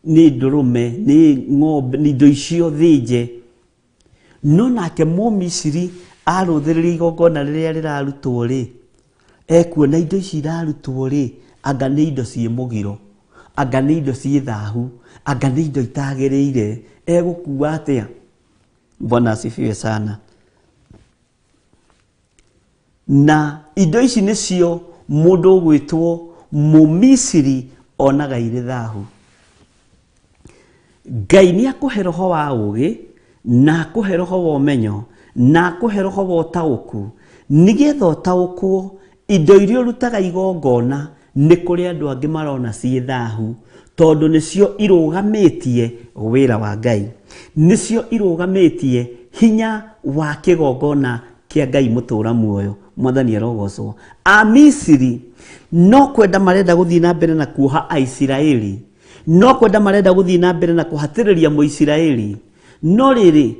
nĩ ndũrũme, nĩ ng'ombe, nĩ indo icio thĩnje. No nake Mũmisiri Arũthĩrĩria igongona rĩrĩa rĩrarutwo rĩ, ekuona indo ici irarutwo rĩ, anga nĩ indo ciĩ mũgiro, anga nĩ indo ciĩ thahu, anga nĩ indo itagĩrĩire, egũkua atĩa? Bwana asifiwe sana. Na indo ici nĩcio mũndũ ũgwĩtwo Mũmisiri onaga irĩ thahu. Ngai nĩ akũhe roho wa ũũgĩ, na akũhe roho wa ũmenyo, na akũhe roho wa ũtaũku, nĩgetha ũtaũkwo indo iria ũrutaga igongona nĩ kũrĩ andũ angĩ marona ciĩ thahu, tondũ nĩcio irũgamĩtie wĩra wa Ngai, nĩcio irũgamĩtie hinya wa kĩgongona kĩa Ngai mũtũra muoyo. Mwathani arogocwo. Amisiri no kwenda marenda gũthiĩ na mbere na kuoha Aisiraeli, no kwenda marenda gũthiĩ na mbere na kũhatĩrĩria Mũisiraeli, no rĩrĩ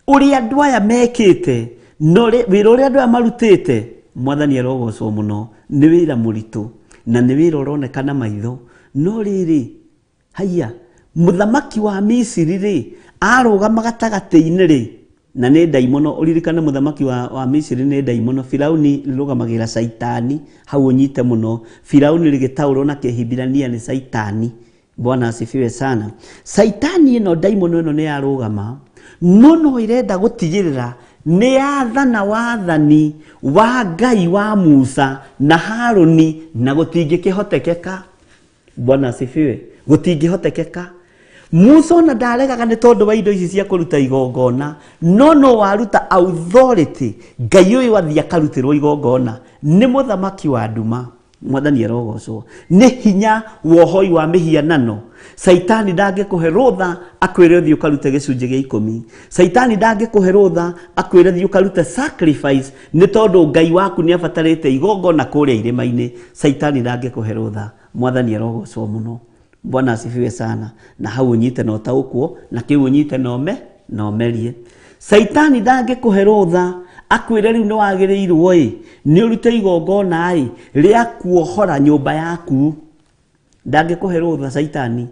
ũrĩa andũ aya mekĩte, no wĩra ũrĩa andũ aya marutĩte, Mwathani arogocwo mũno, nĩ wĩra mũritũ na nĩ wĩra ũroneka na maitho. No rĩrĩ, haiya, mũthamaki wa Misiri rĩ, arũgama gatagatĩ-inĩ rĩ, na nĩ ndaimono. Ũririkane mũthamaki wa Misiri nĩ ndaimono. Firauni rĩrũgamagĩrĩra Caitani, hau ũnyite mũno. Firauni rĩgĩtaũrwo na Kĩhibirania nĩ Caitani. Bwana asifiwe sana. Caitani ĩno, ndaimono ĩno nĩ yarũgama, no no ĩrenda gũtigĩrĩra nĩ yathana wathani wa Ngai wa Musa na Harũni, na gũtingĩkĩhotekeka. Bwana asifiwe. Gũtingĩhotekeka. Musa ona ndaregaga nĩ tondũ wa indo ici cia kũruta igongona, no no waruta authority Ngai ũyũ athiĩ akarutĩrwo igongona nĩ mũthamaki wa nduma. Mwathani arogocwo. Nĩ hinya wa ũhoi wa mĩhianano. Caitani ndangĩkũhe rũtha akwĩre ũthiĩ ũkarute gĩcunjĩ gĩa 10. Caitani ndangĩkũhe rũtha akwĩre thiĩ ũkarute sacrifice, nĩ tondũ Ngai waku nĩ abatarĩte igongona kũrĩa irĩma-inĩ. Caitani ndangĩkũhe rũtha. Mwathani arogocwo mũno. Bwana asifiwe sana. Na hau ũnyite na ũtaũkwo, na kĩu ũnyite na ũme na ũmerie. Caitani ndangĩkũhe rũtha akwĩre rĩu nĩ wagĩrĩirwo ĩ nĩ ũrute igongona ĩ rĩa kuohora nyũmba yaku. Ndangĩkũhe rũtha Caitani,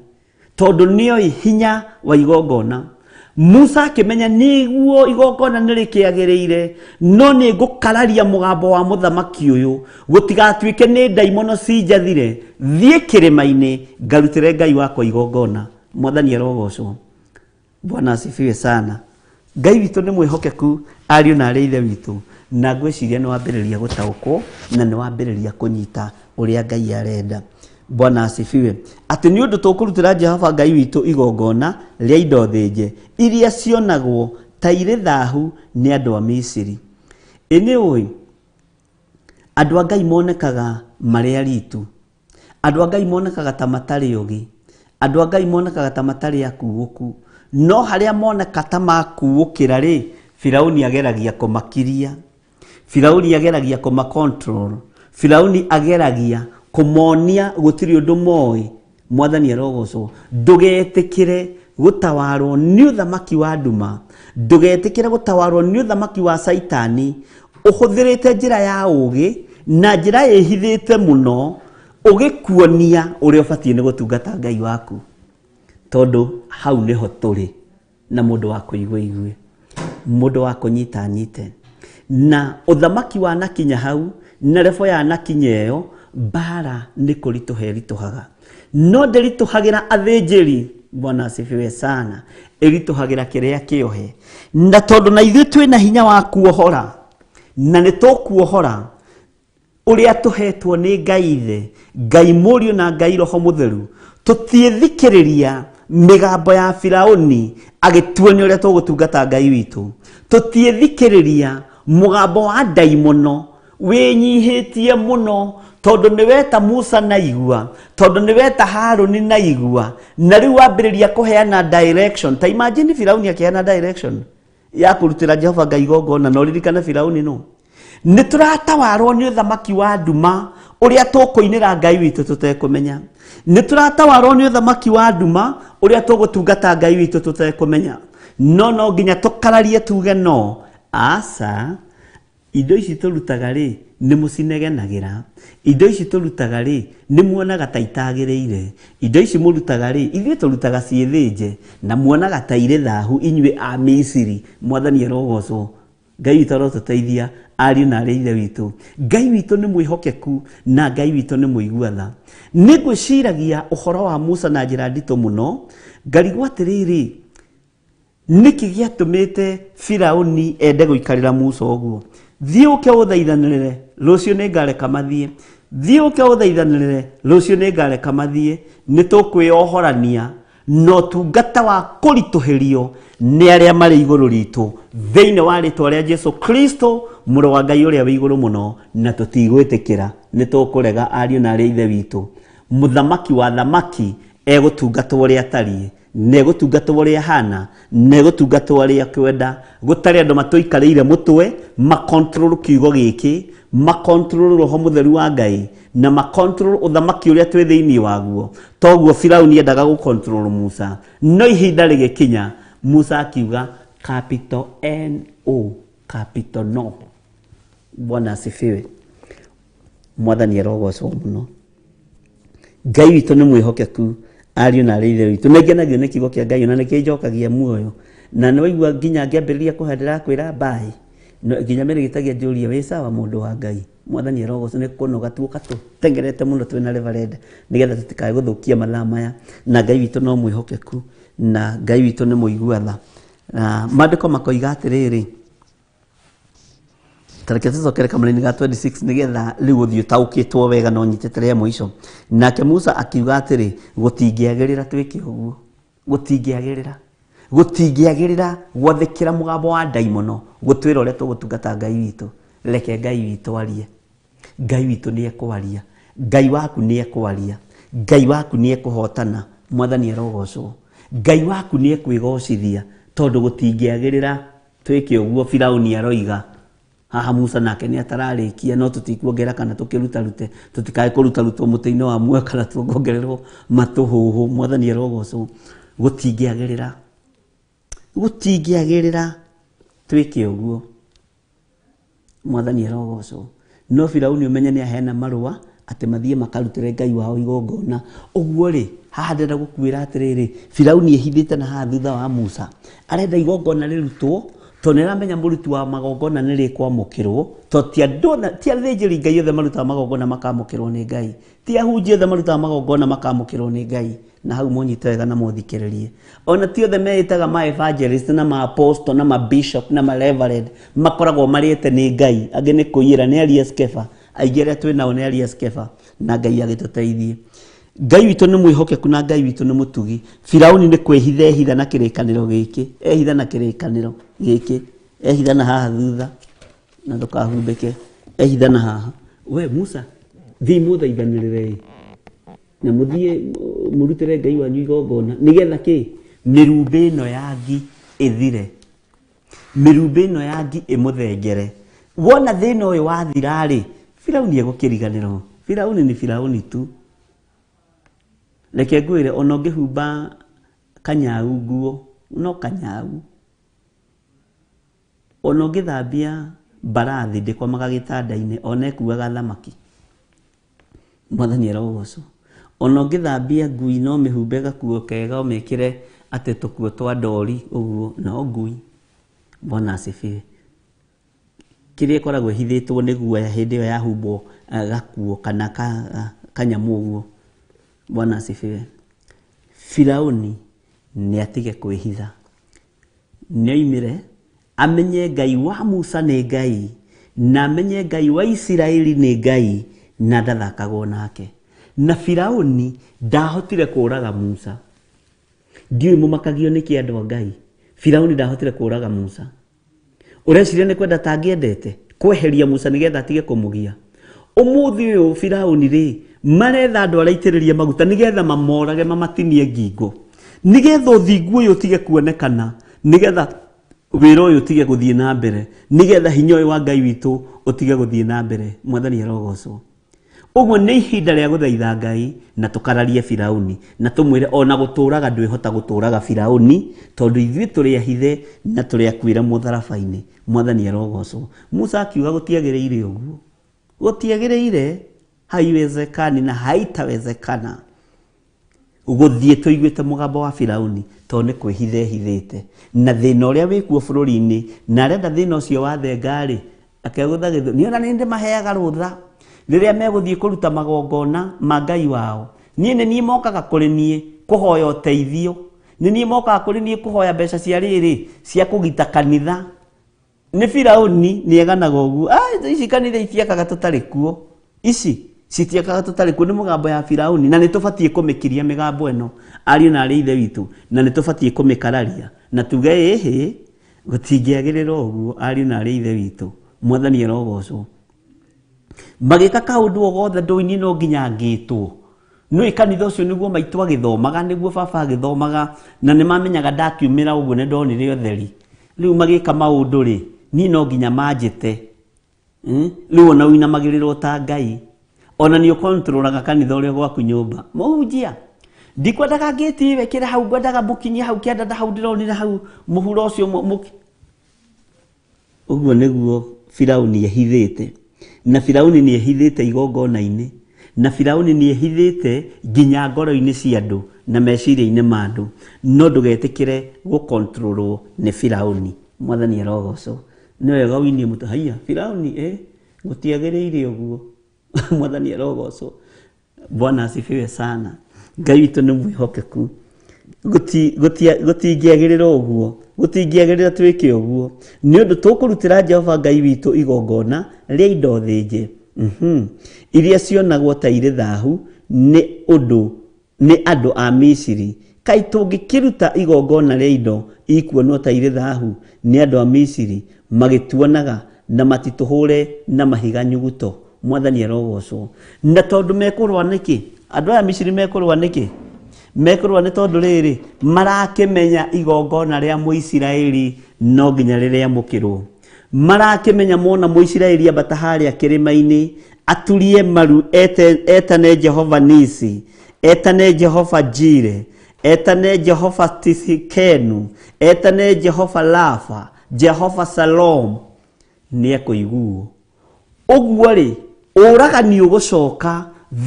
tondũ nĩoĩ hinya wa igongona. Musa akĩmenya nĩguo igongona nĩ rĩkĩagĩrĩire, no nĩ ngũkararia mũgambo wa mũthamaki ũyũ, gũtigatuĩke nĩ ndaimono cinjathire, thiĩ kĩrĩma-inĩ ngarutĩre Ngai wakwa igongona. Mwathani arogocwo. Bwana asifiwe sana. Ngai witũ nĩ mwĩhokeku, ariũ na arĩ ithe witũ, na ngwĩciria nĩ wambĩrĩria gũtaũkwo na nĩ wambĩrĩria kũnyita ũrĩa Ngai arenda. Bwana asifiwe. Atĩ nĩ ũndũ tũkũrutĩra Jehova Ngai witũ igongona rĩa indo thĩnje iria cionagwo ta irĩ thahu nĩ andũ a Misiri. Ĩ nĩ ũĩ andũ a Ngai monekaga marĩ aritu, andũ a Ngai monekaga ta matarĩ ũgĩ, andũ a Ngai monekaga ta matarĩ akuũku, no harĩa moneka ta makuũkĩra rĩ, Firauni ageragia kũmakiria, Firauni ageragia kũmacontrol, Firauni ageragia kũmonia gũtirĩ ũndũ moĩ. Mwathani arogocwo. Ndũgetĩkĩre gũtawarwo nĩ ũthamaki wa nduma, ndũgetĩkĩre gũtawarwo nĩ ũthamaki wa Caitani ũhũthĩrĩte njĩra ya ũũgĩ na njĩra ĩhithĩte mũno, ũgĩkuonia ũrĩa ũbatiĩ nĩ gũtungata Ngai waku, tondũ hau nĩho tũrĩ na mũndũ wa kũigua igue, mũndũ wa kũnyita anyite. Na ũthamaki wa nakinya hau na rebo ya nakinya ĩyo, mbara nĩ kũritũha ĩritũhaga, no ndĩritũhagĩra athĩnjĩri. Bwana asifiwe sana. Ĩritũhagĩra kĩrĩa kĩohe, na tondũ na ithuĩ twĩna hinya wa kuohora, na nĩ tũkuohora ũrĩa tũhetwo nĩ Ngai Ithe, Ngai Mũriũ na Ngai Roho Mũtheru. Tũtiĩthikĩrĩria mĩgambo ya Firauni agĩtuonia ũrĩa tũgũtungata Ngai witũ. Tũtiĩthikĩrĩria mũgambo wa ndaimono wĩnyihĩtie mũno, tondũ nĩ weta Musa na igua, tondũ nĩ weta Harũni na igua, na rĩu wambĩrĩria kũheana direction. Ta imagine Firauni akĩheana direction ya kũrutĩra Jehova Ngai igongona, na ũririkane Firauni nũ. Nĩ tũratawarwo nĩ ũthamaki wa nduma ũrĩa tũkũinĩra Ngai witũ tũtekũmenya. Nĩ tũratawarwo nĩ ũthamaki wa nduma ũrĩa tũgũtungata Ngai witũ tũtekũmenya. No no nginya tũkararie tuge no, aca, indo ici tũrutaga rĩ, nĩ mũcinegenagĩra. Indo ici tũrutaga rĩ, nĩ muonaga ta itagĩrĩire. Indo ici mũrutaga rĩ, ithuĩ tũrutaga ciĩthĩnje, na muonaga ta irĩ thahu inyuĩ a Misiri. Mwathani arogocwo. Ngai witũ arotũteithia ariũ na arĩ ithe witũ. Ngai witũ nĩ mwĩhokeku na Ngai witũ nĩ mũigua tha. Nĩ ngwĩciragia ũhoro wa Musa na njĩra nditũ mũno, ngarigwo atĩrĩrĩ, nĩkĩ gĩatũmĩte Firauni ende gũikarĩra Musa ũguo? Thiĩ ũke ũthaithanĩrĩre, rũciũ nĩ ngareka mathiĩ. Thiĩ ũke ũthaithanĩrĩre, rũciũ nĩ ngareka mathiĩ. Nĩ tũkwĩohorania na ũtungata wa kũritũhĩrio nĩ arĩa marĩ igũrũ ritũ thĩinĩ wa rĩtwa rĩa Jesu Kristo mũrũ wa Ngai ũrĩa wĩ igũrũ mũno, na tũtigwĩtĩkĩra, nĩ tũkũrega ariũ na arĩ ithe witũ. Mũthamaki wa thamaki egũtungatwo ũrĩa atariĩ, na egũtungatwo ũrĩa ahana, na egũtungatwo ũrĩa akwenda, gũtarĩ andũ matũikarĩire mũtwe makontrol kiugo gĩkĩ, makontrol roho mũtheru wa Ngai, na makontrol ũthamaki ũrĩa twĩ thĩinĩ waguo. Toguo Firauni endaga gũkontrol Musa, no ihinda rĩgĩkinya Musa akiuga capital N O capital no. Bwana asifiwe. Mwathani arogocwo mũno. Ngai witũ nĩ mwĩhokeku ariũ na arĩ ithe witũ. Nĩ ngenagio nĩ kiugo kĩa Ngai ona nĩ kĩnjokagia muoyo. Na nĩ waigua nginya ngĩambĩrĩria kũhandĩra kwĩra mbaĩ. Nginya mĩrĩgĩtagia njũrie wĩ sawa mũndũ wa Ngai. Mwathani arogocwo nĩ kũnoga tuoka tũtengerete mũno twĩna reverend nĩgetha tũtikae gũthũkia mathaa maya. Na Ngai witũ no mwĩhokeku na Ngai witũ nĩ mũigua tha. Na maandĩko makoiga atĩrĩrĩ, tareke tũcokere kamũraini ga 26 nĩgetha rĩu ũthiĩ ũtaũkĩtwo wega na ũnyitĩte rĩa mũico. Nake Musa akiuga atĩrĩ, gũtingĩagĩrĩra twĩke ũguo, gũtingĩagĩrĩra, gũtingĩagĩrĩra gwathĩkĩra mũgambo wa ndaimono gũtwĩra ũrĩa tũgũtungata Ngai witũ. Reke Ngai witũ arie. Ngai witũ nĩ ekwaria. Ngai waku nĩ ekwaria. Ngai waku nĩ ekũhotana. Mwathani arogocwo. Ngai waku nĩ ekwĩgocithia tondũ gũtingĩagĩrĩra twĩke ũguo Firauni aroiga. Haha Musa nake nĩ atararĩkia, no tũtikuongerera kana tũkĩrutarute, tũtikae kũrutarutwo mũtĩ-inĩ wa muoyo kana tuongongererwo matũhũhũ. Mwathani arogocwo. Gũtingĩagĩrĩra, gũtingĩagĩrĩra twĩke ũguo. Mwathani arogocwo. No Firauni ũmenye nĩ aheana marũa atĩ mathiĩ makarutĩre Ngai wao igongona. Ũguo rĩ, haha ndĩrenda gũkwĩra atĩrĩrĩ, Firauni ehithĩte na haha thutha wa Musa. Arenda igongona rĩrutwo tondũ nĩ aramenya mũruti wa magongona nĩ rĩkwamũkĩrwo, tondũ ti andũ othe, ti athĩnjĩri Ngai othe marutaga magongona makamũkĩrwo nĩ Ngai. Ti ahunjia othe marutaga magongona makamũkĩrwo nĩ Ngai. Na hau mũnyite wega na mũthikĩrĩrie. Ona ti othe meĩtaga ma evangelist na ma apostle na ma bishop na ma reverend makoragwo marĩte nĩ Ngai. Angĩ nĩ kũiyĩra, nĩ aria Skefa. Aingĩ arĩa twĩ nao nĩ aria Skefa. Na Ngai agĩtũteithie. Ngai witũ nĩ mwĩhokeku na Ngai witũ nĩ mũtugi. Firauni nĩ kwĩhitha ehitha na kĩrĩkanĩro gĩkĩ. Ehitha na kĩrĩkanĩro gĩkĩ. Ehitha na haha thutha. Na ndũkahumbĩke. Ehitha na haha. We Musa, thiĩ mũthaithanĩrĩre. Na mũthiĩ mũrutĩre Ngai wanyu igongona. Nĩgetha kĩ? Mĩrumbĩ ĩno ya ngi ĩthire. Mĩrumbĩ ĩno ya ngi ĩmũthengere. Wona thĩna ũyũ wathira rĩ, Firauni egũkĩriganĩrwo. Firauni ni Firauni tu. Reke ngwĩre, ona ũngĩhumba kanyau nguo, no kanyau. Ona ũngĩthambia mbarathi ndĩkomaga gĩtanda-inĩ, ona ĩkuaga thamaki. Mwathani arogocwo. Ona ũngĩthambia ngui no mĩhumbe gakuo kega ũmĩkĩre atĩ tũkuo twa ndori ũguo, no ngui. Bwana asifiwe. Kĩrĩa ĩkoragwo ĩhithĩtwo nĩ guoya hĩndĩ ĩyo yahumbwo gakuo kana kanyamũ ũguo. Bwana asifiwe. Firauni nĩ atige kwĩhitha. Nĩ oimĩre amenye Ngai wa Musa nĩ Ngai, na amenye Ngai wa Isiraeli nĩ Ngai, na ndathakagwo nake. Na Firauni ndahotire kũraga Musa. Ndiũĩ mũmakagio nĩkĩ andũ a Ngai. Firauni ndahotire kũraga Musa. Ũreciria nĩ kwenda tangĩendete kweheria Musa nĩgetha atige kũmũgia? Ũmũthĩ ũyũ Firauni rĩ, maretha andũ arĩa aitĩrĩrie maguta nĩgetha mamorage mamatinie ngingo, nĩgetha ũthingu ũyũ ũtige kuonekana, nĩgetha wĩra ũyũ ũtige gũthiĩ na mbere, nĩgetha hinya ũyũ wa Ngai witũ ũtige gũthiĩ na mbere. Mwathani arogocwo. Ũguo nĩ ihinda rĩa gũthaitha Ngai na tũkararie Firauni na tũmwĩre ona gũtũraga ndwĩhota gũtũraga Firauni, tondũ ithuĩ tũrĩ ahithe na tũrĩ akuĩre mũtharaba-inĩ. Mwathani arogocwo. Musa akiuga gũtiagĩrĩire ũguo, gũtiagĩrĩire, haiwezekani na haitawezekana gũthiĩ tũiguĩte mũgambo wa Firauni. Tondũ nĩ kwĩhitha ehithĩte na thĩna ũrĩa wĩkuo bũrũri-inĩ, na arenda thĩna ũcio wathenga-rĩ, akegũtha gĩthũri. Niĩ ona nĩ ndĩmaheaga rũtha rĩrĩa megũthiĩ kũruta magongona ma Ngai wao. Niĩ nĩ niĩ mokaga kũrĩ niĩ kũhoya ũteithio. Nĩ niĩ mokaga kũrĩ niĩ kũhoya mbeca cia rĩrĩ, cia kũgita kanitha. Nĩ Firauni nĩ eganaga ũguo. Ah, ici kanitha itiakaga tũtarĩ kuo. Ici citiakaga tũtarĩ kuo. Nĩ mũgambo ya Firauni, na nĩ tũbatiĩ kũmĩkiria mĩgambo ĩno, ariũ na arĩ ithe witũ, na nĩ tũbatiĩ kũmĩkararia na tuge ĩhĩ, gũtingĩagĩrĩra ũguo, ariũ na arĩ ithe witũ. Mwathani arogocwo. Magĩka kaũndũ o gothe ndũi-inĩ no nginya ngĩtwo. Nĩũĩ kanitha ũcio nĩguo maitũ agĩthomaga, nĩguo baba agĩthomaga, na nĩ mamenyaga ndakiumĩra ũguo nĩ ndonire ũtheri. Rĩu magĩka maũndũ rĩ, niĩ no nginya manjĩte. Rĩu ona ũinamagĩrĩrwo ta Ngai. Ona nĩ ũkontrolaga kanitha ũrĩa gwaku nyũmba. Mũhunjia, ndikwendaga ngĩti ĩyo ĩkĩre hau, ngwendaga mũkinyie hau kĩanda hau ndĩronire hau mũhuro ũcio Ũguo nĩguo Firauni ehithĩte. Na Firauni nĩ ehithĩte igongona-inĩ. Na Firauni nĩ ehithĩte nginya ngoro-inĩ cia andũ na meciria-inĩ ma andũ. No ndũgetĩkĩre gũkontrolwo nĩ Firauni. Mwathani arogocwo. Nĩ wega ũinie mũtwe, haiya, Firauni, gũtiagĩrĩire ũguo. Mwathani arogocwo. Bwana asifiwe sana. Ngai witũ nĩ mwĩhokeku. Gũtingĩagĩrĩra ũguo, gũtingĩagĩrĩra twĩke ũguo, nĩ ũndũ tũkũrutĩra Jehova Ngai witũ igongona rĩa indo thĩnje, iria cionagwo ta irĩ thahu nĩ ũndũ nĩ andũ a Misiri. Kaĩ tũngĩkĩruta igongona rĩa indo ikuonwo ta irĩ thahu nĩ andũ a Misiri magĩtuonaga, na matitũhũre na mahiga nyuguto? Mwathani arogocwo. Na tondũ mekũrũa nĩkĩ? Andũ aya Misiri mekũrũa nĩkĩ? Mekũrũa nĩ tondũ rĩrĩ, marakĩmenya igongona rĩa Mũisiraeli no nginya rĩrĩamũkĩrwo. Marakĩmenya mona Mũisiraeli ambata harĩa kĩrĩma-inĩ, aturie maru, etane Jehova Nisi, etane Jehova Jire, etane Jehova Tisikenu, etane Jehova Rafa, Jehova Salom, nĩ ekũiguo. Ũguo rĩ, ũragani ũgũcoka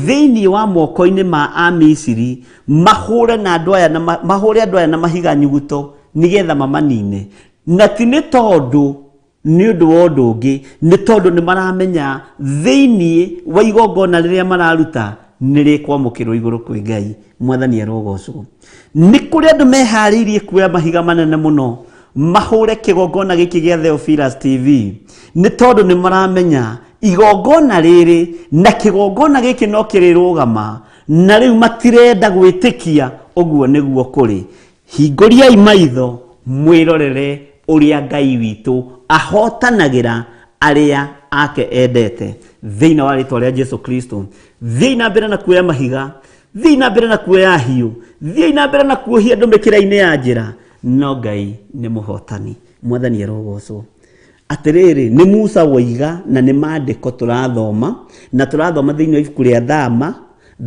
thĩinĩ wa moko-inĩ ma Amisiri, mahũre na andũ aya na mahũre andũ aya na mahiga nyuguto nĩgetha mamanine. Na ti nĩ tondũ nĩ ũndũ wa ũndũ ũngĩ, nĩ tondũ nĩ maramenya thĩinĩ wa igongona rĩrĩa mararuta nĩ rĩkwamũkĩrwo igũrũ kwĩ Ngai. Mwathani arogocwo. Nĩ kũrĩ andũ meharĩirie kuoya mahiga manene mũno mahũre kĩgongona gĩkĩ gĩa Theophilus TV, nĩ tondũ nĩ maramenya igongona rĩrĩ na kĩgongona gĩkĩ no kĩrĩrũgama, na rĩu matirenda gwĩtĩkia ũguo nĩguo kũrĩ. Hingũriai maitho mwĩrorere ũrĩa Ngai witũ ahotanagĩra arĩa ake endete. Thĩinĩ wa rĩtwa rĩa Jesu Kristo, thiĩi na mbere na kuoya mahiga, thiĩi na mbere na kuoya hiũ, thiĩi na mbere na kuohia andũ mĩkĩra-inĩ ya njĩra, no Ngai nĩ mũhotani. Mwathani arogocwo. Atĩrĩrĩ, nĩ Musa woiga, na nĩ maandĩko tũrathoma, na tũrathoma thĩinĩ wa ibuku rĩa Thama.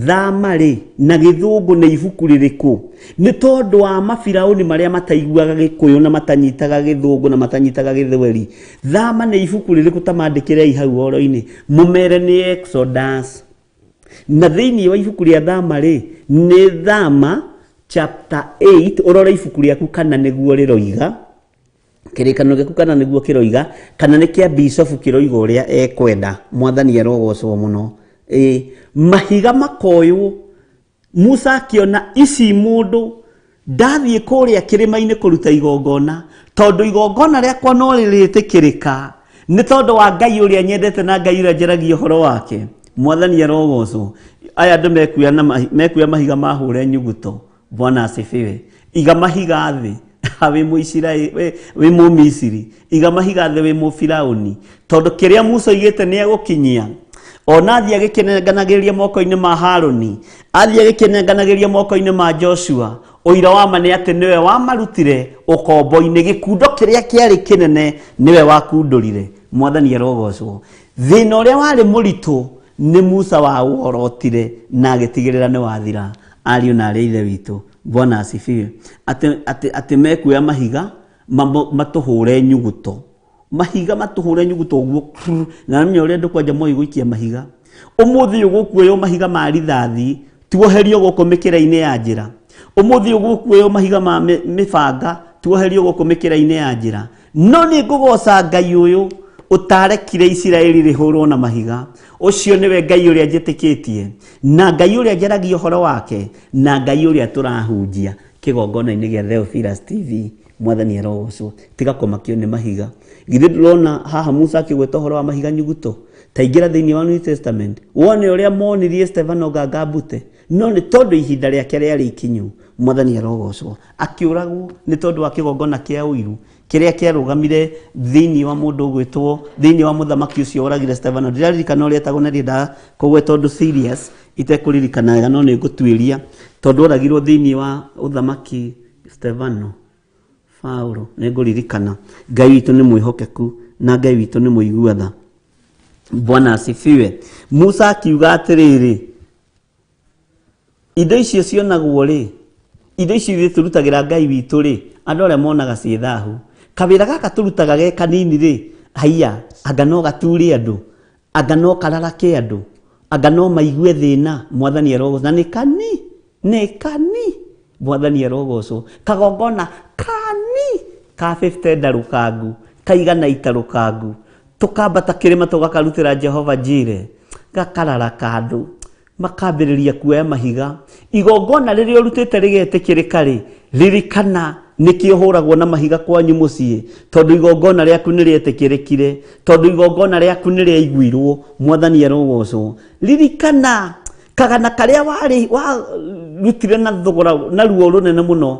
Thama rĩ, na gĩthũngũ nĩ ibuku rĩrĩkũ? Nĩ tondũ wa mabiraũni marĩa mataiguaga gĩkũyũ na matanyitaga gĩthũngũ na matanyitaga gĩthweri. Thama nĩ ibuku rĩrĩkũ? Ta mandĩkĩrei hau ũhoro-inĩ, mũmere nĩ Exodus. Na thĩinĩ wa ibuku rĩa Thama rĩ, nĩ Thama chapter 8, ũrore ibuku rĩaku kana nĩguo rĩroiga, kĩrĩkanĩro gĩaku kana nĩguo kĩroiga, kana nĩ kĩa bishofu kĩroiga ũrĩa ekwenda. Mwathani arogocwo mũno. Ĩ, mahiga makoywo. Musa akĩona ici mũndũ ndathiĩ kũrĩa kĩrĩma-inĩ kũruta igongona, tondũ igongona rĩakwa no rĩrĩtĩkĩrĩka nĩ tondũ wa Ngai ũrĩa nyendete na Ngai ũrĩa njaragia ũhoro wake. Mwathani arogocwo. Aya andũ mekuoya mahiga mahũre nyuguto. Bwana asifiwe. Iga mahiga thĩ wĩ Mũisiraeli, wĩ Mũmisiri, iga mahiga thĩ wĩ Mũfiraũni, tondũ kĩrĩa Musa oigĩte nĩ egũkinyia. Ona athiĩ agĩkĩnenganagĩria moko-inĩ ma Harũni, athiĩ agĩkĩnenganagĩria moko-inĩ ma Joshua, ũira wa ma nĩ atĩ nĩwe wamarutire ũkombo-inĩ, gĩkundo kĩrĩa kĩarĩ kĩnene nĩwe wakundũrire. Mwathani arogocwo. Thĩna ũrĩa warĩ mũritũ nĩ Musa waworotire na agĩtigĩrĩra nĩ wathira. Ariũ na arĩ ithe witũ, Bwana asifiwe. Atĩ mekuoya mahiga matũhũre nyuguto, mahiga matũhũre nyuguto ũguo, na menya ũrĩa andũ kwanja moĩ gũikia mahiga. Ũmũthĩ ũyũ gũkuoywo mahiga ma rithathi tuoherio gũkũ mĩkĩra-inĩ ya njĩra. Ũmũthĩ ũgũkuoywo mahiga ma mĩbanga tuoherio gũkũ mĩkĩra-inĩ ya njĩra. No nĩ ngũgooca Ngai ũyũ ũtarekire Isiraeli rĩhũrwo na mahiga. Ũcio nĩwe Ngai ũrĩa njĩtĩkĩtie, na Ngai ũrĩa njaragia ũhoro wake, na Ngai ũrĩa tũrahunjia kĩgongona-inĩ gĩa Theophilus TV. Mwathani arogocwo. Tiga kũmakio nĩ mahiga. Githĩ ndũrona haha Musa akĩgweta ũhoro wa mahiga nyuguto? Ta ingĩra thĩinĩ wa New Testament wone ũrĩa monirie Stefano nganga mbute, no nĩ tondũ ihinda rĩake rĩarĩ ikinyu. Mwathani arogocwo. Akĩũragwo nĩ tondũ wa kĩgongona kĩa ũiru kĩrĩa kĩarũgamire thĩinĩ wa mũndũ ũgwĩtwo, thĩinĩ wa mũthamaki ũcio woragire Stefano. Ndiraririkana ũrĩa etagwo na ndiendaga kũgweta ũndũ serious itekũririkana wega, no nĩ ngũtuĩria tondũ oragirwo thĩinĩ wa ũthamaki Stefano. Paulo nĩ ngũririkana. Ngai witũ nĩ mwĩhokeku na Ngai witũ nĩ mũigua tha. Bwana asifiwe. Musa akiuga atĩrĩrĩ, indo icio cionagwo rĩ, indo icio ithuĩ tũrutagĩra Ngai witũ rĩ, andũ arĩa monaga ciĩ thahu. Kawĩra gaka tũrutaga ge kanini rĩ, haiya, anga no gature andũ, anga no kararake andũ, anga no maigue thĩna. Mwathani arogocwo. Na nĩ kani, nĩ kani, Mwathani arogocwo. Kagongona kani ka 50 ndarũkangu, kaigana itarũkangu, tũkambata kĩrĩma tũgakarutĩra Jehova Jire, gakararaka andũ, makambĩrĩria kuoya mahiga. Igongona rĩrĩa ũrutĩte rĩgetĩkĩrĩka rĩ, ririkana nĩkĩo ũhũragwo na mahiga kwanyu mũciĩ, tondũ igongona rĩaku nĩ rĩetĩkĩrĩkire, tondũ igongona rĩaku nĩ rĩaiguirwo. Mwathani arogocwo. Ririkana kagana karĩa warĩ warutire na thogora na ruo rũnene mũno,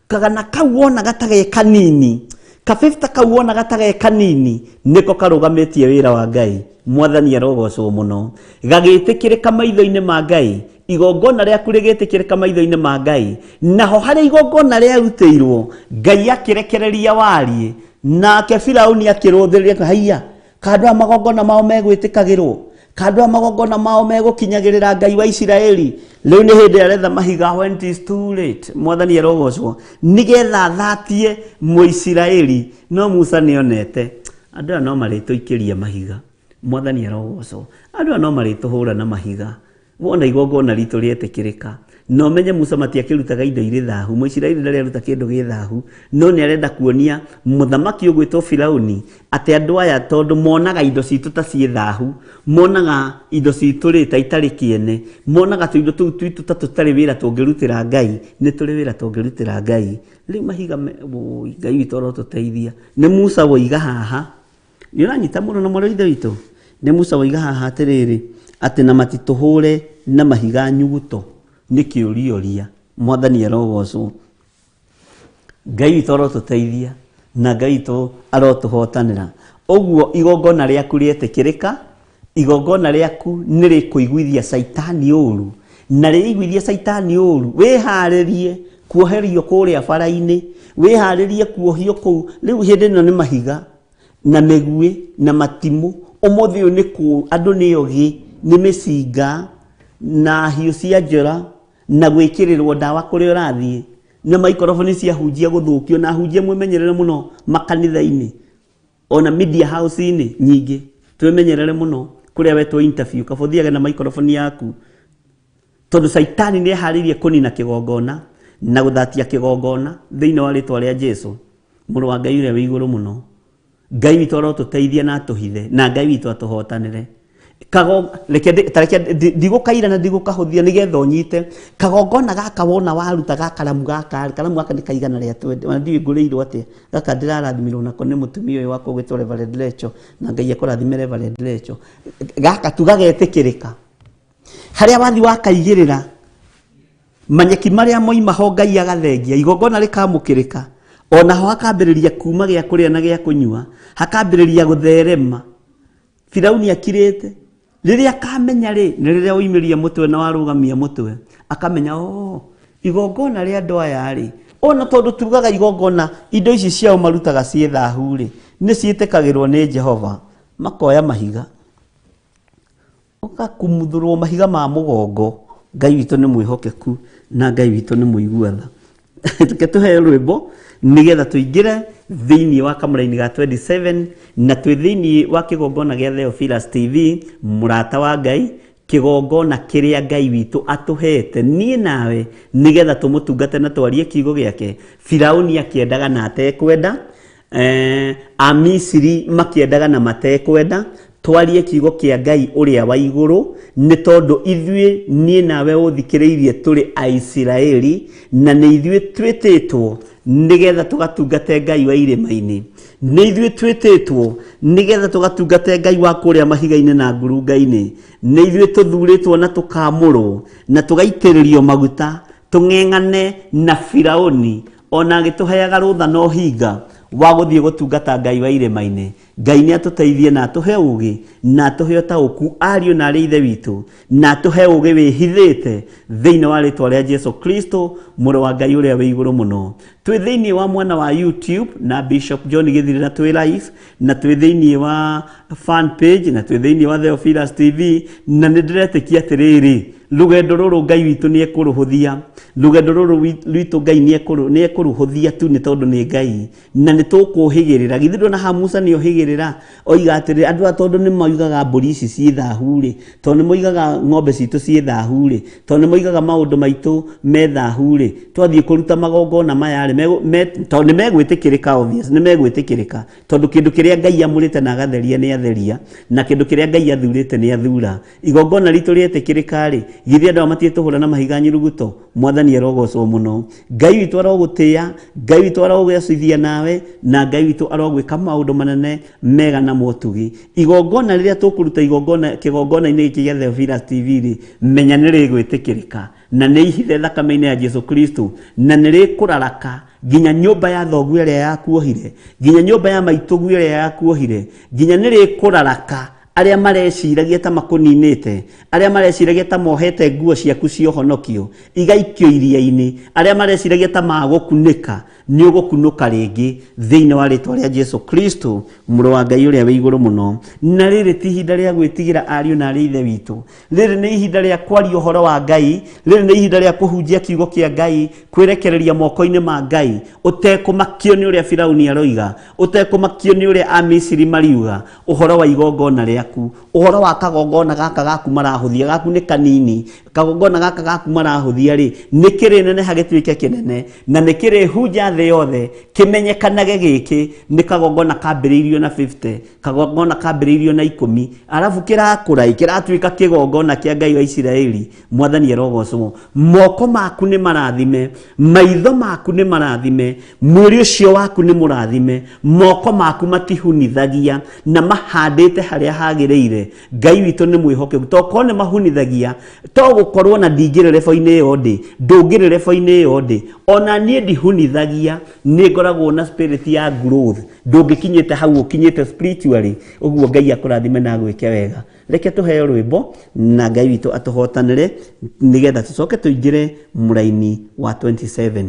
kagana kau wonaga ta ge kanini, kabĩbta kau wonaga ta ge kanini, nĩko karũgamĩtie wĩra wa Ngai. Mwathani arogocwo mũno. Gagĩtĩkĩrĩka maitho-inĩ ma Ngai, igongona rĩaku rĩgĩtĩkĩrĩka maitho-inĩ ma Ngai. Naho harĩa igongona rĩarutĩirwo, Ngai akĩrekereria wariĩ, nake Firauni akĩrũthĩrĩria, haiya, kandũ aya magongona mao megwĩtĩkagĩrwo, kandũ aya magongona mao megũkinyagĩrĩra Ngai wa Isiraeli. Rĩu nĩ hĩndĩ aretha mahiga, when it is too late. Mwathani arogocwo. Nĩgetha athatie Mũisiraeli. No Musa nĩonete andũ aya no marĩtũikĩria mahiga. Mwathani arogocwo. Andũ aya no marĩtũhũra na mahiga. Wona igongona ritũ rĩetĩkĩrĩka. Na ũmenye Musa matiakĩrutaga indo irĩ thahu. Mũisiraeli ndarĩ aruta kĩndũ gĩ thahu. No nĩ arenda kuonia mũthamaki ũgwĩtwo Firauni atĩ andũ aya tondũ monaga indo citũ ta ciĩ thahu, monaga indo citũ rĩ ta itarĩ kĩene, monaga tũindo tũu twitũ ta tũtarĩ wĩra tũngĩrutĩra Ngai, nĩ tũrĩ wĩra tũngĩrutĩra Ngai. Rĩu mahiga, wũi, Ngai witũ arotũteithia. Nĩ Musa woiga haha. Nĩ ũranyita mũno na mwarĩ wa Ithe witũ? Nĩ Musa woiga haha atĩrĩrĩ, atĩ na matitũhũre na mahiga nyuguto. Nĩ kĩũrioria. Mwathani arogocwo. Ngai witũ arotũteithia na Ngai witũ arotũhotanĩra. Ũguo igongona rĩaku rĩetĩkĩrĩka, igongona rĩaku nĩ rĩkũiguithia Caitani ũru, na rĩiguithia Caitani ũru, wĩharĩrie kuoherio kũrĩa bara-inĩ, wĩharĩrie kuohio kũu. Rĩu hĩndĩ ĩno nĩ mahiga na mĩguĩ na matimũ. Ũmũthĩ ũyũ nĩ kũ andũ nĩ ogĩ, nĩ mĩcinga na hiũ cia njora na gwĩkĩrĩrwo ndawa kũrĩa ũrathiĩ, na maikoroboni cia hunjia gũthũkio, na hunjia mwĩmenyerere mũno makanitha-inĩ ona media house-inĩ nyingĩ, twĩmenyerere mũno kũrĩa wetwo interview, kaba ũthiage na maikoroboni yaku, tondũ Caitani nĩ eharĩirie kũnina kĩgongona na gũthatia kĩgongona thĩinĩ wa rĩtwa rĩa Jesu, mũrũ wa Ngai ũrĩa wĩ igũrũ mũno. Ngai witũ arotũteithia na atũhithe, na Ngai witũ atũhotanĩre. Reke ta reke ndigũkaira na ndigũkahũthia nĩgetha ũnyite. Kagongona gaka wona waruta ga karamu gaka, karamu gaka nĩ kaigana rĩa twendi, ona ndiũĩ ngũrĩirwo atĩa. Gaka ndĩrarathimirwo nako nĩ mũtumia ũyũ wakwa ũgwĩtwo Reverend Lecho, na Ngai akũrathime Reverend Lecho. Gaka tu gagetĩkĩrĩka. Harĩa wathi wakaigĩrĩra, manyeki marĩa moima ho Ngai agathengia, igongona rĩkamũkĩrĩka, onaho hakambĩrĩria kuma gĩa kũrĩa na gĩa kũnyua, hakambĩrĩria gũtherema. Firauni akirĩte. Rĩrĩa akamenya rĩ, nĩ rĩrĩa woimĩria mũtwe na warũgamia mũtwe, akamenya, oh, igongona rĩa andũ aya rĩ, ona tondũ tugaga igongona, indo ici ciao marutaga ciĩ thahu rĩ, nĩ ciĩtĩkagĩrwo nĩ Jehova. Makoya mahiga, ũgakumuthũrwo mahiga ma mũgongo. Ngai witũ nĩ mwĩhokeku na Ngai witũ nĩ mũigua tha. Reke tũheo rwĩmbo nĩgetha tũingĩre thĩinĩ wa kamũraini ga 27 na twĩ thĩinĩ wa kĩgongona gĩa Theophilus TV, mũrata wa Ngai. Kĩgongona kĩrĩa Ngai witũ atũhete niĩ nawe nĩgetha tũmũtungate na twarie kiugo gĩake. Firauni akĩendaga na atekwenda, Amisiri makĩendaga na matekwenda, twarie kiugo kĩa Ngai ũrĩa wa igũrũ, nĩ tondũ ithuĩ niĩ nawe ũthikĩrĩirie tũrĩ Aisiraeli, na nĩ ithuĩ twĩtĩtwo nĩgetha tũgatungate Ngai wa irĩma-inĩ. Nĩ ithuĩ twĩtĩtwo nĩgetha tũgatungate Ngai wa kũrĩa mahiga-inĩ na ngurunga-inĩ. Nĩ ithuĩ tũthurĩtwo na tũkamũrwo na tũgaitĩrĩrio maguta tũng'eng'ane na Firauni ona agĩtũheaga rũtha na ũhinga wa gũthiĩ gũtungata Ngai wa irĩma-inĩ. Ngai nĩ atũteithie na atũhe ũgĩ na atũhe ũtaũku ariũ na arĩ ithe witũ, na atũhe ũgĩ wĩhithĩte thĩinĩ wa rĩtwa rĩa Jesu Kristo mũrũ wa Ngai ũrĩa wĩ igũrũ mũno. Twĩ thĩinĩ wa mwena wa YouTube na Bishop John Gĩthirĩ na twĩ live, na twĩ thĩinĩ wa fan page, na twĩ thĩinĩ wa Theophilus TV, na nĩ ndĩretĩkia atĩrĩrĩ, rũgendo rũrũ Ngai witũ nĩ ekũrũhũthia, rũgendo rũrũ rwitũ Ngai nĩ ekũrũhũthia tu nĩ tondũ nĩ Ngai, na nĩ tũkũhĩgĩrĩra. Githĩ ndũrona haha Musa nĩ ohĩgĩrĩra, oiga atĩrĩrĩ, andũ aya tondũ nĩ moigaga mbũri ici ciĩ thahu rĩ, tondũ nĩ moigaga ng'ombe citũ ciĩ thahu rĩ, tondũ nĩ moigaga maũndũ maitũ me thahu rĩ, twathiĩ kũruta magongona maya rĩ, tondũ nĩ megwĩtĩkĩrĩka, obvious, nĩ megwĩtĩkĩrĩka, tondũ kĩndũ kĩrĩa Ngai amũrĩte na agatheria nĩ atheria, na kĩndũ kĩrĩa Ngai athurĩte nĩ athura. Igongona ritũ rĩetĩkĩrĩka rĩ, githĩ andũ aya matiĩtũhũra na mahiga nyuruguto? Mwathani arogocwo mũno. Ngai witũ arogũtĩa, Ngai witũ arogwacithia nawe, na Ngai witũ arogwĩka maũndũ manene mega na motugi. Igongona rĩrĩa tũkũruta igongona kĩgongona-inĩ gĩkĩ gĩa Theophilus TV rĩ, menya nĩ rĩgwĩtĩkĩrĩka, na nĩ ihithe thakame-inĩ ya Jesu Kristo, na nĩ rĩkũraraka nginya nyũmba ya thoguo ĩrĩa yakuohire, nginya nyũmba ya maitũguo ĩrĩa yakuohire, nginya nĩ rĩkũraraka arĩa mareciragia ta makũninĩte, arĩa mareciragia ta mohete nguo ciaku cia ũhonokio igaikio iria-inĩ, arĩa mareciragia ta magũkunĩka, nĩ ũgũkunũka rĩngĩ thĩinĩ wa rĩtwa rĩa Jesu Kristo mũrũ wa Ngai ũrĩa wĩ igũrũ mũno. Na rĩrĩ ti ihinda rĩa gwĩtigĩra ariũ na arĩ ithe witũ, rĩrĩ nĩ ihinda rĩa kwaria ũhoro wa Ngai, rĩrĩ nĩ ihinda rĩa kũhunjia kiugo kĩa Ngai, kwĩrekereria moko-inĩ ma Ngai, ũtekũmakio nĩ ũrĩa Firauni aroiga, ũtekũmakio nĩ ũrĩa Amisiri mariuga, ũhoro wa igongona rĩaku, ũhoro wa kagongona gaka gaku marahũthia, gaku nĩ kanini, kagongona gaka gaku marahũthia rĩ, nĩ kĩrĩneneha gĩtuĩke kĩnene, na nĩ kĩrĩhunja thĩ yothe, kĩmenyekanage gĩkĩ nĩ kagongona kambĩrĩirio na 50, kagongona kambĩrĩirio na 10, arabu kĩrakũra, kĩratuĩka kĩgongona kĩa Ngai wa Isiraeli. Mwathani arogocwo. Moko maku nĩ marathime, maitho maku nĩ marathime, mwĩrĩ ũcio waku nĩ mũrathime, moko maku matihunithagia na mahandĩte harĩa hagĩrĩire. Ngai witũ nĩ mwĩhokeku, tokorwo nĩ mahunithagia, to gũkorwo na ndingĩrĩ rebo-inĩ ĩyo ndĩ, ndũngĩrĩ rebo-inĩ ĩyo ndĩ, ona niĩ ndihunithagia, nĩ ngoragwo na spirit ya growth. Ndũngĩkinyĩte hau ũkinyĩte spiritually, ũguo Ngai akũrathime na agwĩke wega. Reke tũheo rwĩmbo na Ngai witũ atũhotanĩre nĩgetha tũcoke tũingĩre mũraini wa 27.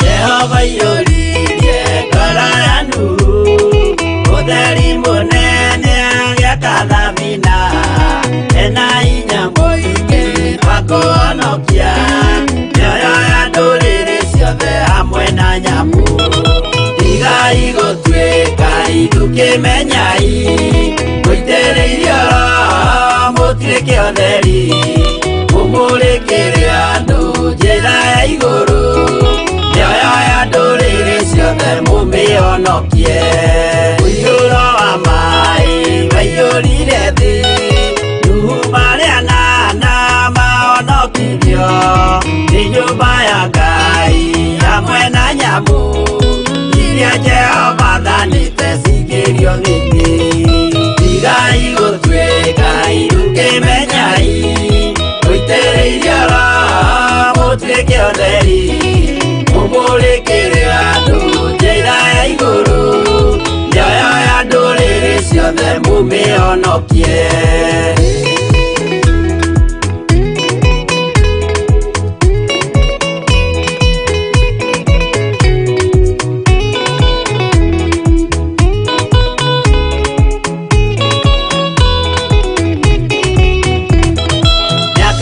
Jehova iyũririe ngoro ya Nuhu, ũtheri mũnene agĩaka thabina, ena hinya mũingĩ wa kũhonokia mĩoyo ya ndũrĩrĩ ciothe hamwe na nyamũ. Tigai gũtuĩka ithukĩmenyai, mũitĩrĩirio Roho mũtuĩke ũtheri, mũmũrĩkĩre andũ njĩra ya igũrũ, mĩoyo ya ndũrĩrĩ ciothe mũmĩhonokie. Mũiyũro wa maĩ waiyũrire thĩ, Nuhu marĩ anana mahonokirio, nĩ nyũmba ya Ngai hamwe na nyamũ iria Jehova athanĩte cingĩrio gĩtĩ. Tigai gũtuĩka irukĩmenyai, mũitĩrĩirio Roho mũtuĩke ũtheri, mũmũrĩkĩre andũ njĩra ya igũrũ, mĩoyo ya ndũrĩrĩ ciothe mũmĩhonokie.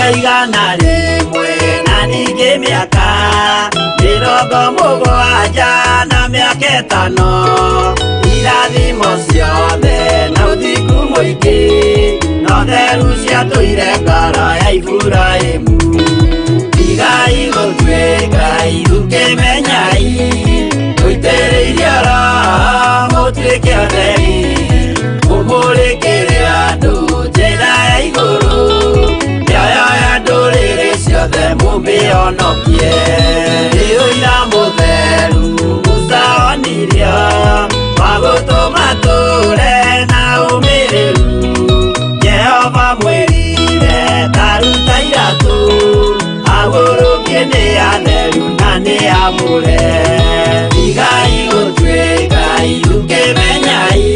100 na ningĩ mĩaka 70 na mĩaka 5 irathimo ciothe na ũthingu mũingĩ no theru ciatũire ngoro ya Iburahĩmu. Tigai gũtuĩka ithukĩ menyai mũitĩrĩirio Roho mũtuĩke atheri mũmũrĩkĩre andũ njĩra ya igũrũ mĩoyo ya ndũrĩrĩ ciothe mũmĩhonokie. Nĩ ũira mũtheru Musa onirio wa gũtũma tũre na ũmĩrĩru. Jehova mwĩrire taruta iratũ agũrũkie nĩ atheru na nĩ amũre. Tigai gũtuĩka ithukĩ menyai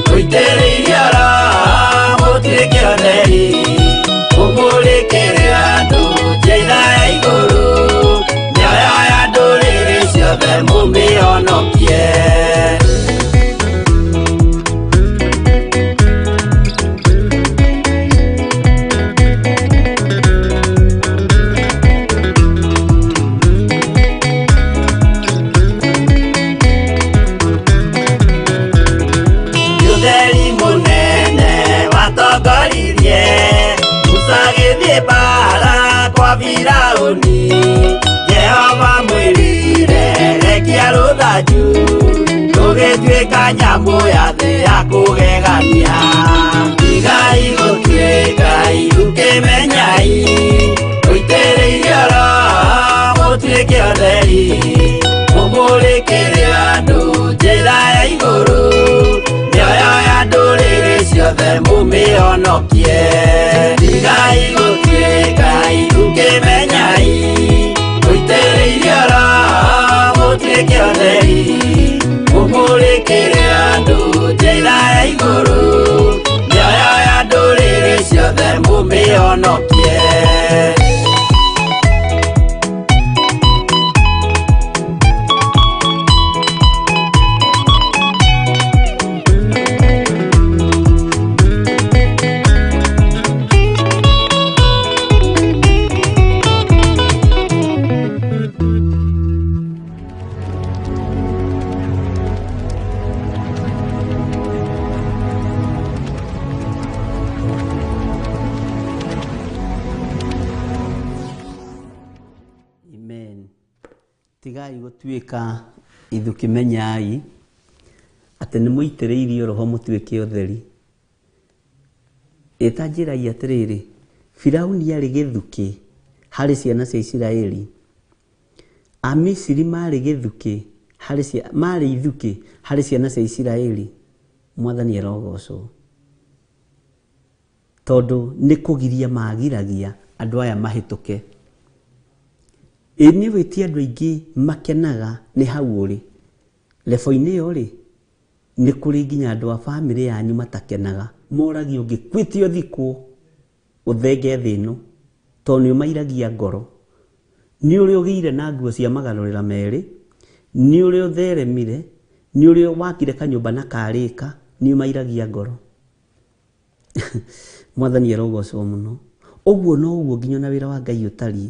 mũitĩrĩirio Roho mũtuĩke atheri mũmũrĩkĩre andũ njĩra ya igũrũ mĩoyo ya ndũrĩrĩ ciothe mũmĩhonokie. Ũtheri mũnene watongoririe Musa agĩthiĩ mbara kwa Firaũni. Jehova mwĩrire rekia rũthanju rũgĩtuĩka nyamũ ya thĩ ya kũgegania. Tigai gũtuĩka ithukĩ menyai mũitĩrĩirio Roho mũtuĩke atheri mũmũrĩkĩre andũ njĩra ya igũrũ mĩoyo ya ndũrĩrĩ ciothe mũmĩhonokie. Tigai gũtuĩka ithukĩ menyai mũitĩrĩirio Roho mũtuĩke atheri mũmũrĩkĩre andũ njĩra ya igũrũ mĩoyo ya ndũrĩrĩ ciothe mũmĩhonokie. Amen. Tigai gũtuĩka ithukĩ menyai atĩ nĩ mũitĩrĩirio Roho mũtuĩke ũtheri. Ĩta njĩrai atĩrĩrĩ, Firauni arĩ gĩthukĩ harĩ ciana cia Isiraeli. Amisiri marĩ gĩthukĩ harĩ marĩ ithukĩ harĩ ciana cia Isiraeli. Mwathani arogocwo. Tondũ nĩ kũgiria magiragia andũ aya mahĩtũke. Ĩ nĩ wĩtie andũ aingĩ makenaga nĩ hau ũrĩ. Lebo-inĩ ĩyo rĩ, nĩ kũrĩ nginya andũ a bamĩrĩ yanyu matakenaga. Moragia ũngĩkuĩte ũthikwo ũthenge thĩ ĩno tondũ nĩ ũmairagia ngoro. Nĩ ũrĩa ũgĩire na nguo cia magarũrĩra merĩ, nĩ ũrĩa ũtheremire, nĩ ũrĩa wakire kanyũmba na karĩka, nĩ ũmairagia ngoro. Mwathani arogocwo mũno. Ũguo noguo nginya na wĩra wa Ngai ũtariĩ.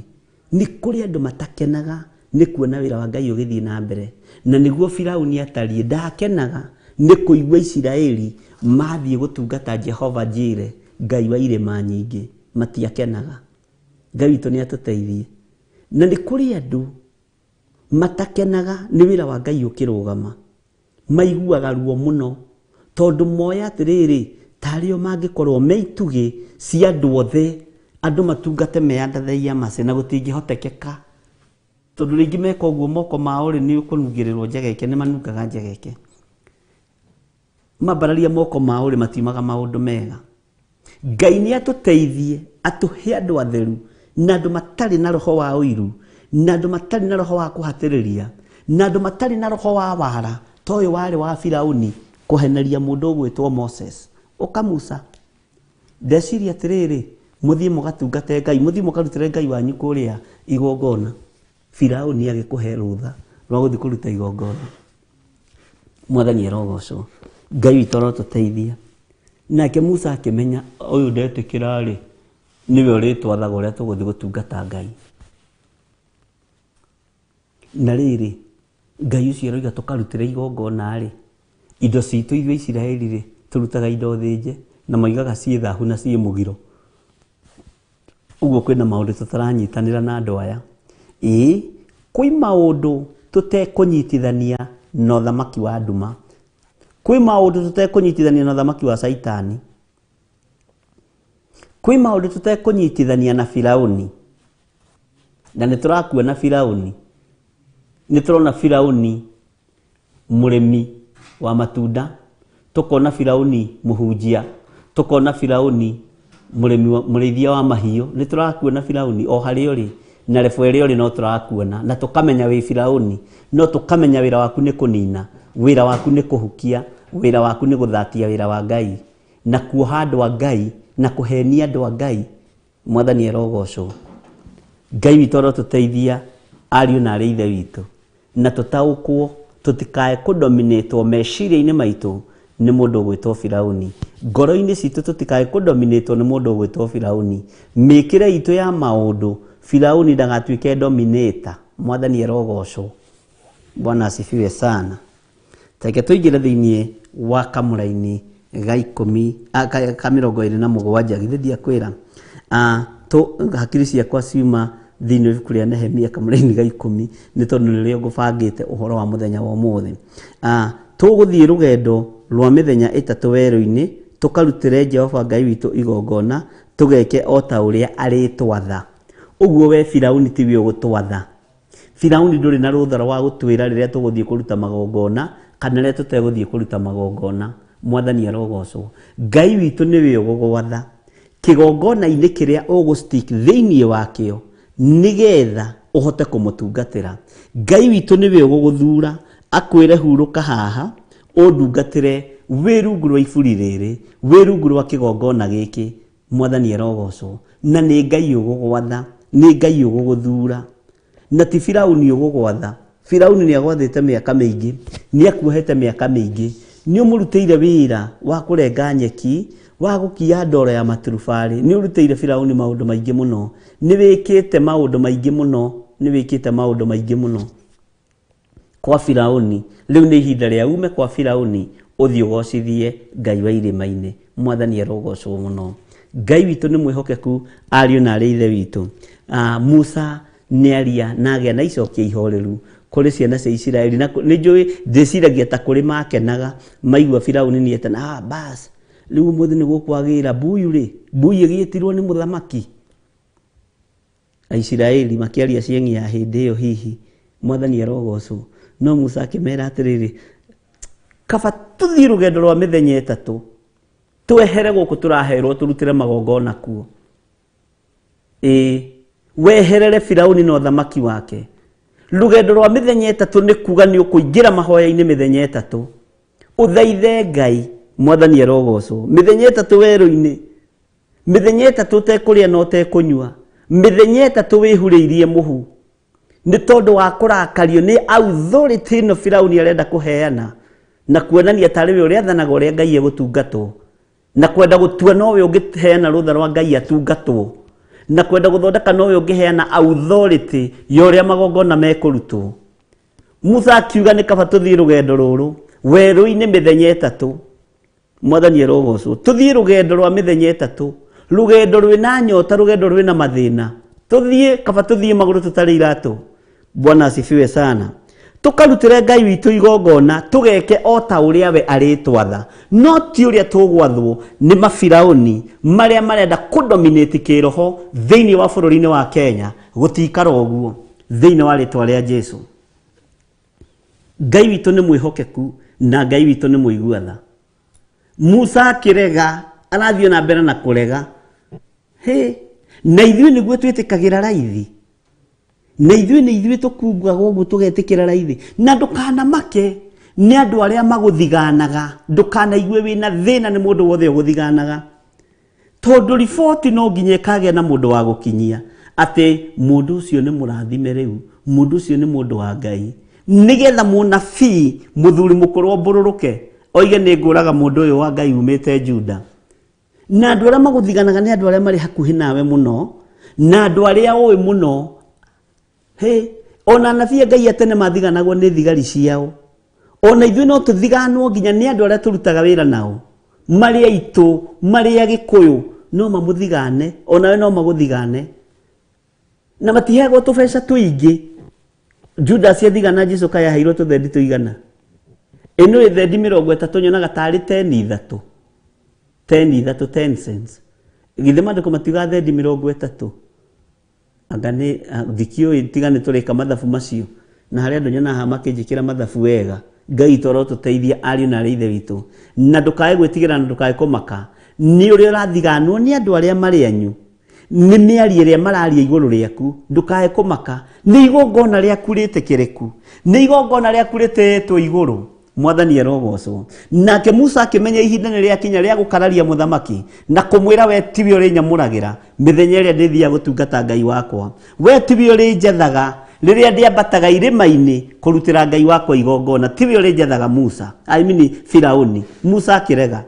Nĩ kũrĩ andũ matakenaga nĩ kuona wĩra wa Ngai ũgĩthiĩ na mbere. Na nĩguo Firauni atariĩ, ndakenaga nĩ kũigua Isiraeli mathiĩ gũtungata Jehova Jire, Ngai wa irĩma nyingĩ, matiakenaga. Ngai witũ nĩ atũteithie. Na nĩ kũrĩ andũ matakenaga nĩ wĩra wa Ngai ũkĩrũgama. Maiguaga ruo mũno tondũ moya atĩrĩrĩ, tarĩo mangĩkorwo me itugĩ cia andũ othe, andũ matungate me under the mercy na gũtingĩhotekeka. Tondũ rĩngĩ meka ũguo moko mao rĩ nĩ ũkũnungĩrĩrwo njegeke, nĩ manungaga njegeke. Mambararia moko mao rĩ matiumaga maũndũ mega. Ngai nĩ atũteithie, atũhe andũ atheru na andũ matarĩ na roho wa ũiru, na andũ matarĩ na roho wa kũhatĩrĩria, na andũ matarĩ na roho wa wara ta ũyũ warĩ wa Firauni kũheneria mũndũ ũgwĩtwo Moses. Ũka Musa, ndeciria atĩrĩrĩ, mũthiĩ mũgatungate Ngai, mũthiĩ mũkarutĩre Ngai wanyu kũrĩa igongona. Firauni agĩkũhe rũtha rwa gũthiĩ kũruta igongona. Mwathani arogocwo. Ngai witũ arotũteithia. Nake Musa akĩmenya ũyũ ndetĩkĩra rĩ, Nĩwe ũrĩtwathaga ũrĩa tũgũthiĩ gũtungata Ngai. Na rĩrĩ, Ngai ũcio aroiga tũkarutĩre igongona rĩ, indo citũ ithuĩ Isiraeli rĩ, tũrutaga indo thĩnje, na moigaga ciĩ thahu na ciĩ mũgiro. Ũguo kwĩna maũndũ tũtaranyitanĩra na andũ aya. Ĩĩ, kwĩ maũndũ tũtekũnyitithania na ũthamaki wa nduma. Kwĩ maũndũ tũtekũnyitithania na ũthamaki wa Caitani. Kwĩ maũndũ tũtekũnyitithania na Firaũni. Na nĩ tũrakuona Firaũni. Nĩ tũrona Firaũni mũrĩmi wa matunda, tũkona Firaũni mũhunjia, tũkona Firaũni mũrĩmi wa, mũrĩithia wa mahiũ. Nĩ tũrakuona Firaũni o harĩa ũrĩ na rebo ĩrĩa ũrĩ no tũrakuona, na tũkamenya wĩ Firaũni, no tũkamenya wĩra waku nĩ kũnina, wĩra waku nĩ kũhukia, wĩra waku nĩ gũthatia wĩra wa Ngai, na kuoha andũ a Ngai, na kũhenia andũ a Ngai. Mwathani arogocwo. Ngai witũ arotũteithia ariũ na arĩ ithe witũ, na tũtaũkwo tũtikae kũdominĩtwo meciria-inĩ maitũ nĩ mũndũ ũgwĩtwo Firaũni. Ngoro-inĩ citũ tũtikae kũdominĩtwo nĩ mũndũ ũgwĩtwo Firaũni. Mĩkĩre itũ ya maũndũ, Firaũni ndagatuĩke dominator. Mwathani arogocwo. Bwana asifiwe sana. Reke tũingĩre thĩinĩ wa kamũraini ga ikũmi a, ka, ka mĩrongo ĩrĩ na mũgwanja. Githĩ ndiakwĩra? Hakiri ciakwa ciuma thĩinĩ wa ibuku rĩa Nehemia kamũraini ga ikũmi, nĩ tondũ nĩrĩo ngũbangĩte ũhoro wa mũthenya wa ũmũthĩ. Tũgũthiĩ rũgendo rwa mĩthenya ĩtatũ werũ-inĩ, tũkarutĩre Jehova Ngai witũ igongona, tũgeke o ta ũrĩa arĩtwatha. Ũguo we Firauni tiwe ũgũtwatha. Firauni ndũrĩ na rũtha rwa gũtwĩra rĩrĩa tũgũthiĩ kũruta magongona kana rĩrĩa tũtegũthiĩ kũruta magongona. Mwathani arogocwo. Ngai witũ nĩwe ũgũgwatha kĩgongona-inĩ kĩrĩa ũgũ stick thĩinĩ wakĩo nĩgetha ũhote kũmũtungatĩra. Ngai witũ nĩwe ũgũgũthura akwĩre hurũka haha ũndungatĩre wĩ rungu rwa iburi rĩrĩ, wĩ rungu rwa kĩgongona gĩkĩ. Mwathani arogocwo. Na nĩ Ngai ũgũgwatha, nĩ Ngai ũgũgũthura, na ti Firauni ũgũgwatha. Firauni nĩ agwathĩte mĩaka mĩingĩ, nĩ akuohete mĩaka mĩingĩ, nĩ ũmũrutĩire wĩra wa kũrenga nyeki, wa gũkia ndoro ya maturubarĩ, nĩ ũrutĩire Firauni maũndũ maingĩ mũno, nĩ wĩkĩte maũndũ maingĩ mũno, nĩ wĩkĩte maũndũ maingĩ mũno kwa Firauni. Rĩu nĩ ihinda rĩa ume kwa Firauni ũthiĩ ũgocithie Ngai wa irĩma-inĩ. Mwathani arogocwo mũno. Ngai witũ nĩ mwĩhokeku, ariũ na arĩ ithe witũ. Musa nĩ aria na agĩa na icokia ihoreru kũrĩ ciana cia Isiraeli. Na nĩ njũĩ ndĩciragia ta kũrĩ makenaga maigua Firauni nĩ etana, bas rĩu ũmũthĩ nĩ gũkwagĩra mbuyu rĩ, mbuyu ĩgĩtirwo nĩ mũthamaki. Aisiraeli makĩaria cieng'i ya hĩndĩ ĩyo hihi. Mwathani arogocwo. No Musa akĩmera atĩrĩrĩ, kaba tũthiĩ rũgendo rwa mĩthenya ĩtatũ twehere gũkũ tũraherwo tũrutĩre magongona kuo. Ĩĩ, weherere Firauni na ũthamaki wake. Rũgendo rwa mĩthenya ĩtatũ nĩ kuga nĩ ũkũingĩra mahoya-inĩ mĩthenya ĩtatũ, ũthaithe Ngai. Mwathani arogocwo. Mĩthenya ĩtatũ werũ-inĩ, mĩthenya ĩtatũ ũtekũrĩa na ũtekũnyua, mĩthenya ĩtatũ wĩhurĩirie mũhu, nĩ tondũ wa kũrakario nĩ authority ĩno Firauni arenda kũheana na kuonania tarĩ we ũrĩathanaga ũrĩa Ngai egũtungatwo, na kwenda gũtua nowe ũngĩheana rũtha rwa Ngai atungatwo, na kwenda gũthondeka nowe ũngĩheana authority ya ũrĩa magongona mekũrutwo. Musa akiuga nĩ kaba tũthiĩ rũgendo rũrũ werũ-inĩ mĩthenya ĩtatũ. Mwathani arogocwo. Tũthiĩ rũgendo rwa mĩthenya ĩtatũ, rũgendo rwĩna nyota, rũgendo rwĩna mathĩna. Tũthiĩ, kaba tũthiĩ magũrũ tũtarĩ iratũ. Bwana asifiwe sana. Tũkarutĩre Ngai witũ igongona, tũgeke o ta ũrĩa we arĩtwatha, no ti ũrĩa tũgwathwo nĩ mabiraũni marĩa marenda kũdominate kĩroho thĩinĩ wa bũrũri-inĩ wa Kenya. Gũtikara ũguo thĩinĩ wa rĩtwa rĩa Jesu. Ngai witũ nĩ mwĩhokeku na Ngai witũ nĩ mũigua tha. Musa akĩrega, arathiĩ na mbere na kũrega. Hĩ, na ithuĩ nĩguo twĩtĩkagĩra raithi. Na ithuĩ nĩ ithuĩ tũkungaga ũguo tũgetĩkĩra raithi. Na ndũkanamake nĩ andũ arĩa magũthiganaga, ndũkanaigue wĩna thĩna nĩ mũndũ wothe ũgũthiganaga. Tondũ riboti no nginya ĩkagĩa na mũndũ wa gũkinyia atĩ mũndũ ũcio nĩ mũrathime rĩu, mũndũ ũcio nĩ mũndũ wa Ngai. Nĩgetha mũnabii mũthuri mũkũrũ ombũrũrũke oige nĩ ngũraga mũndũ ũyũ wa Ngai umĩte Juda. Na andũ arĩa magũthiganaga nĩ andũ arĩa marĩ hakuhĩ nawe mũno, na andũ arĩa ũĩ mũno. Hĩ, ona anabii a Ngai a tene mathiganagwo nĩ thigari ciao. Ona ithuĩ no tũthiganwo nginya nĩ andũ arĩa tũrutaga wĩra nao, marĩ aitũ, marĩ a Gĩkũyũ, no mamũthigane, onawe no magũthigane. Na matiheagwo tũbeca tũingĩ. Judas athigana Jesu kaĩ aheirwo tũthendi tũigana? Ĩno ĩ thendi 30 nyonaga tarĩ teni ithatũ. Teni ithatũ, 10 cents. Githĩ maandĩko matiugaga thendi 30? Anga nĩ ndikĩũĩ tiga nĩ tũrĩka mathabu macio. Na harĩa andũ nyonaga haha makĩnjĩkĩra mathabu wega. Ngai witũ arotũteithia ariũ na arĩ ithe witũ. Na ndũkae gwĩtigĩra na ndũkae kũmaka. Nĩ ũrĩa ũrathiganwo nĩ andũ arĩa marĩ anyu. Nĩ mĩario ĩrĩa mararia igũrũ rĩaku. Ndũkae kũmaka. Nĩ igongona rĩaku rĩtĩkĩrĩku. Nĩ igongona rĩaku rĩtĩĩtwo igũrũ. Mwathani arogocwo. Nake Musa akĩmenya ihinda nĩ rĩakinya rĩa gũkararia mũthamaki na kũmwĩra we tiwe ũrĩnyamũragĩra mĩthenya ĩrĩa ndĩthiaga gũtungata Ngai wakwa. We tiwe ũrĩnjathaga rĩrĩa ndĩambataga irĩma-inĩ kũrutĩra Ngai wakwa igongona. Tiwe ũrĩnjathaga Musa. I mean Firauni. Musa akĩrega.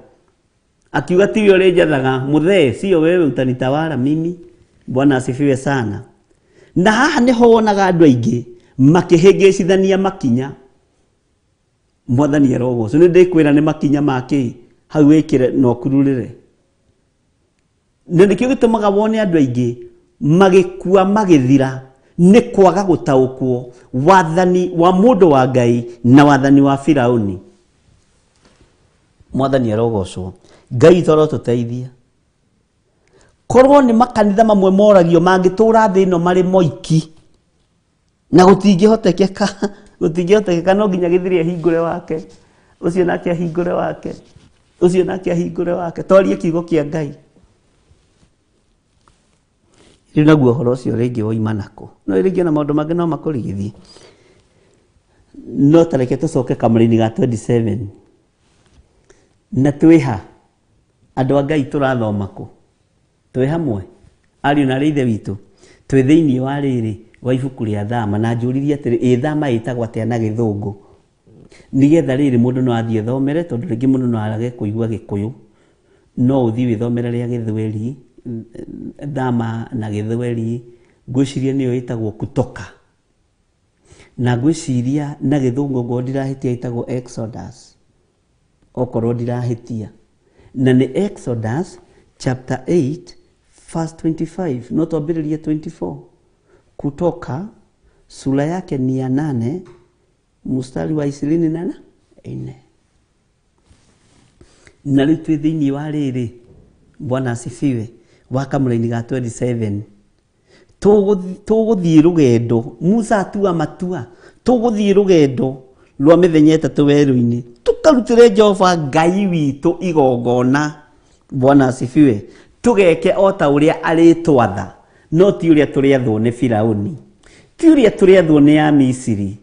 Akiuga tiwe ũrĩnjathaga mũthee, sio wewe utanitawala mimi. Bwana asifiwe sana. Na haha nĩho wonaga andũ aingĩ makĩhĩngĩcithania makinya. Mwathani arogocwo. Nĩ ndĩkwĩra nĩ makinya ma kĩ hau wĩkĩre na ũkururĩre. Na nĩkĩo gĩtũmaga wone andũ aingĩ magĩkua magĩthira nĩ kwaga gũtaũkwo wathani wa mũndũ wa Ngai na wathani wa Firauni. Mwathani arogocwo. Ngai witũ arotũteithia. Korwo nĩ makanitha mamwe moragio mangĩtũra thĩ ĩno marĩ moiki na gũtingĩhotekeka, gũtingĩhotekeka no nginya gĩthiri ahingũre wake, ũcio nake ahingũre wake, ũcio nake ahingũre wake. Twarie kiugo kĩa Ngai. Rĩu naguo ũhoro ũcio rĩngĩ woima nakũ? No rĩngĩ ona maũndũ mangĩ no makũrigithie. No ta reke tũcoke kamũra-inĩ ga 27. Na twĩha? Andũ a Ngai tũrathoma kũ? Twĩ hamwe? Ariũ na arĩ ithe witũ, twĩ thĩinĩ wa rĩrĩ wa ibuku rĩa Thama, na njũririe atĩrĩ, ĩ Thama ĩtagwo atĩa na gĩthũngũ? Nĩgetha rĩrĩ mũndũ no athiĩ ethomere, tondũ rĩngĩ mũndũ no arage kũigua gĩkũyũ, no ũthiĩ wĩthomere rĩa gĩthweri, Thama na gĩthweri, ngwĩciria nĩyo ĩtagwo Kutoka. Na ngwĩciria na gĩthũngũ ngorwo ndirahĩtia ĩtagwo Exodus. Okorwo ndirahĩtia. Na nĩ Exodus chapter 8 verse 25. No twambĩrĩrie 24. Kutoka sura yake ni ya 8 mstari wa 24. Na rĩu twĩ thĩinĩ wa rĩrĩ, Bwana asifiwe, wa kamũraini ga 27. Tũgũthiĩ rũgendo, Musa atua matua, tũgũthiĩ rũgendo rwa mĩthenya ĩtatũ werũ-inĩ, tũkarutĩre Jehova Ngai witũ igongona. Bwana asifiwe. Tũgeke o ta ũrĩa arĩtwatha, no ti ũrĩa tũrĩathwo nĩ Firauni, ti ũrĩa tũrĩathwo nĩ Amisiri.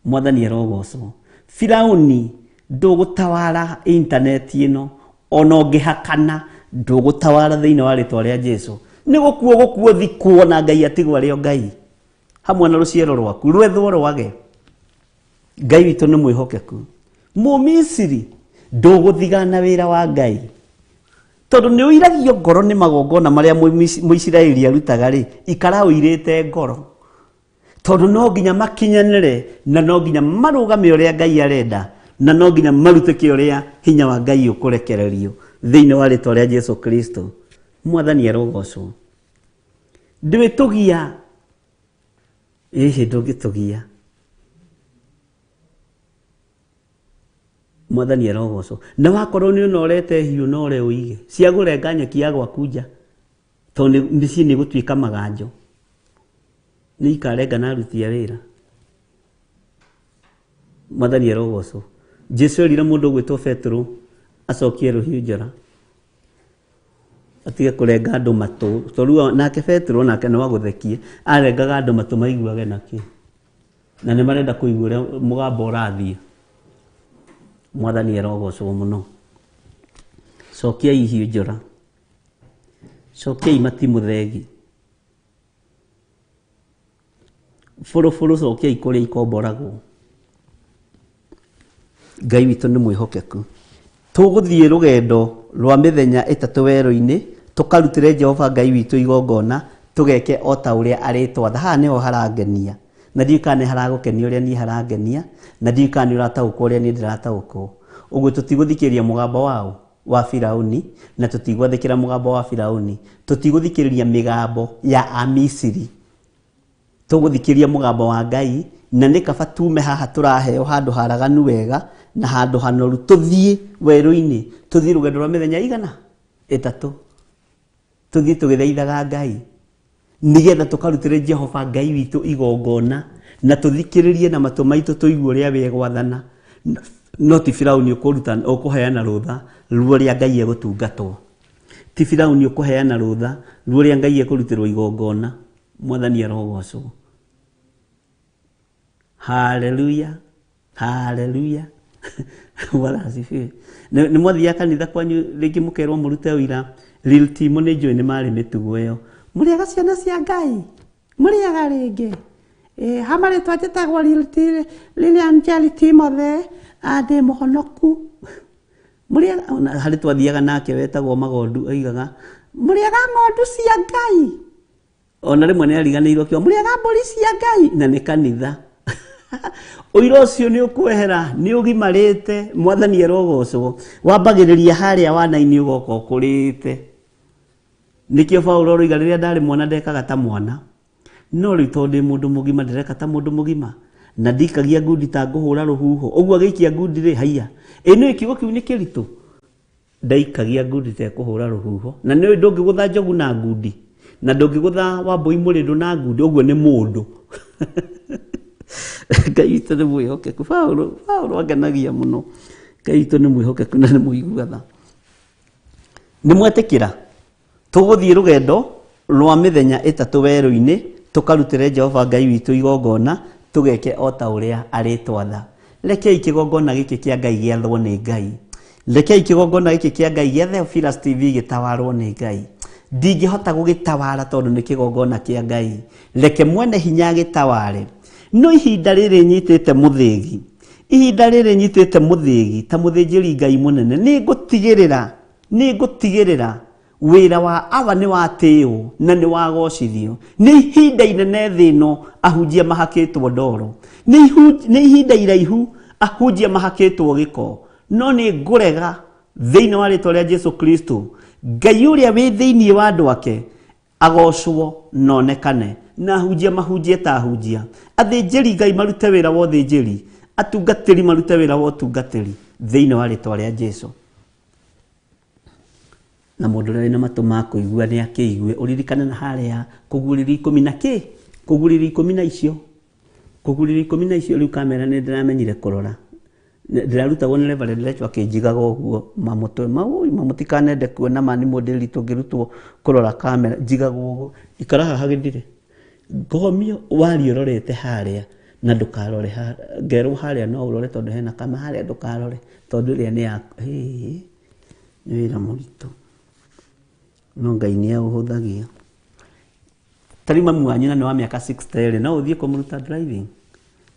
Mwathani arogocwo. Firauni ndũgũtawara intaneti ĩno, ona ũngĩhakana ndũgũtawara thĩinĩ wa rĩtwa rĩa Jesu. Nĩ gũkuo gũkuo thikwo na Ngai atigwo arĩ o Ngai hamwe na rũciaro rwaku rwethwo rwage. Ngai witũ nĩ mwĩhokeku. Mũmisiri ndũgũthigana wĩra wa Ngai, tondũ nĩ ũiragio ngoro nĩ magongona marĩa Mũisiraeli arutaga rĩ, ikara ũirĩte ngoro, tondũ no nginya makinyanĩre na no nginya marũgame ũrĩa Ngai arenda na no nginya marute kĩ ũrĩa hinya wa Ngai ũkũrekererio thĩinĩ wa rĩtwa rĩa Jesu Kristo. Mwathani arogocwo. Ndwĩtũgia, ĩhĩ ndũngĩtũgia. Mwathani arogocwo. Na wakorwo nĩ ũnorete hiũ nore ũige cia kũrenga nyeki ya gwaku nja, tondũ mĩciĩ nĩ ĩgũtuĩka maganjo, nĩ ikarenga na aruti a wĩra. Mwathani arogocwo. Jesu erire mũndũ ũgwĩtwo Petero acokie rũhiũ njora atige kũrenga andũ matũ, tondũ nake Petero nake no agũthekie, arengaga andũ matũ maiguage nakĩ, na nĩ marenda kũigua ũrĩa mũgambo ũrathiĩ. Mwathani arogocwo mũno. Cokiai hiũ njora, cokiai matimũ thegi, bũrũbũrũ cokiai kũrĩa ikomboragwo. Ngai witũ nĩ mwĩhokeku. Tũgũthiĩ rũgendo rwa mĩthenya ĩtatũ werũ-inĩ, tũkarutĩre Jehova Ngai witũ igongona, tũgeke o ta ũrĩa arĩtwatha. Haha nĩho harangenia, na ndiũĩ kana nĩ haragũkenia ũrĩa niĩ harangenia, na ndiũĩ kana nĩ ũrataũkwo ũrĩa niĩ ndĩrataũkwo. Ũguo tũtigũthikĩrĩria mũgambo waũ? Wa Firauni, na tũtigwathĩkĩra mũgambo wa Firauni. Tũtigũthikĩrĩria mĩgambo ya Amisiri. Tũgũthikĩria mũgambo wa Ngai, na nĩ kaba tume haha tũraheo handũ haraganu wega na handũ hanoru, tũthiĩ werũ-inĩ, tũthiĩ rũgendo rwa mĩthenya igana ĩtatũ, tũthiĩ tũgĩthaithaga Ngai, nĩgetha tũkarutĩre Jehova Ngai witũ igongona, na tũthikĩrĩrie na matũ maitũ tũigue ũrĩa we egwathana. No ti Firauni ũkũruta ũkũheana rũtha rwa ũrĩa Ngai egũtungatwo, ti Firauni ũkũheana rũtha rwa ũrĩa Ngai ekũrutĩrwo igongona. Mwathani arogocwo. Haleluya, haleluya. Bwana asifiwe. Nĩ mwathiaga kanitha kwanyu rĩngĩ mũkerwo mũrute ũira. Real team nĩ njũĩ nĩ marĩ mĩtugo ĩyo. Mũrĩaga ciana cia Ngai? Mũrĩaga rĩngĩ? Ĩ, ha marĩtwa njĩtagwo Lilian Njeri Timothy, ndĩ mũhonoku. Mũrĩaga, ona harĩ twathiaga nake wetagwo Magondu oigaga, mũrĩaga ng'ondu cia Ngai? Ona rĩmwe nĩ ariganĩirwo akiuga mũrĩaga mbũri cia Ngai, na nĩ kanitha. Ũira ũcio nĩ ũkwehera, nĩ ũgimarĩte, Mwathani arogocwo. Wambagĩrĩria harĩa wana-inĩ ũgoka ũkũrĩte. Nĩkĩo Paulo aroiga rĩrĩa ndarĩ mwana ndekaga ta mwana, no rĩu tondũ ndĩ mũndũ mũgima ndĩreka ta mũndũ mũgima, na ndikagia ngundi ta ngũhũra rũhuho. Ũguo agĩikia ngundi rĩ, haiya, ĩ nĩũĩ kiugo kĩu nĩ kĩritũ? Ndaikagia ngundi ta ĩkũhũra rũhuho. Na nĩũĩ ndũngĩgũtha njogu na ngundi, na ndũngĩgũtha wambũi mũrĩndũ na ngundi, ũguo nĩ mũndũ. Ngai witũ nĩ mwĩhokeku. Paulo, Paulo angenagia mũno. Ngai witũ nĩ mwĩhokeku na nĩ mũigua tha. Nĩ mwetĩkĩra? Tũgũthiĩ rũgendo rwa mĩthenya ĩtatũ werũ-inĩ, tũkarutĩre Jehova Ngai witũ igongona, tũgeke o ta ũrĩa arĩtwatha. Rekei kĩgongona gĩkĩ kĩa Ngai gĩathwo nĩ Ngai. Rekei kĩgongona gĩkĩ kĩa Ngai gĩa Theophilus TV gĩtawarwo nĩ Ngai. Ndingĩhota gũgĩtawara tondũ nĩ kĩgongona kĩa Ngai. Reke mwene hinya agĩtaware. No ihinda rĩrĩ nyitĩte mũthĩgi, ihinda rĩrĩ nyitĩte mũthĩgi ta mũthĩnjĩri Ngai mũnene, nĩ ngũtigĩrĩra Nĩ ngũtigĩrĩra wĩra wa Awa nĩ watĩĩo na nĩ wagocithio. Nĩ ihinda inene thĩ ĩno ahunjia mahakĩtwo ndoro. Nĩ ihinda iraihu ahunjia mahakĩtwo gĩko. No nĩ ngũrega thĩinĩ wa rĩtwa rĩa Jesu Kristo, Ngai ũrĩa wĩ thĩinĩ wa andũ ake agocwo na onekane, na ahunjia mahunjie ta ahunjia, athĩnjĩri Ngai marute wĩra wa ũthĩnjĩri, atungatĩri marute wĩra wa ũtungatĩri thĩinĩ wa rĩtwa rĩa Jesu. Na mũndũ ũrĩa wĩna matũ ma kũigua nĩ akĩigue. Ũririkane na harĩa kũguũrĩrio ikũmi na kĩ? Kũguũrĩrio ikũmi na icio. Kũguũrĩrio ikũmi na icio rĩu kamera nĩ ndĩramenyire kũrora. Ndĩrarutagwo nĩ Reverend Rachel akĩnjigaga ũguo mamũtwe mau mamũtikanende kuona ma nĩ mũndĩri tũngĩrutwo kũrora kamera njigagwo ũguo. Ikara haha gĩthire. Ngomio warie ũrorete harĩa na ndũkarore haha, ngerwo harĩa no ũrore tondũ hena kama harĩa ndũkarore tondũ ĩrĩa nĩ ya hĩĩ, nĩ wĩra mũritũ no Ngai nĩ aũhũthagia. Ta rĩu mami wanyu na nĩ wa mĩaka 60 rĩ, no ũthiĩ kũmũruta driving?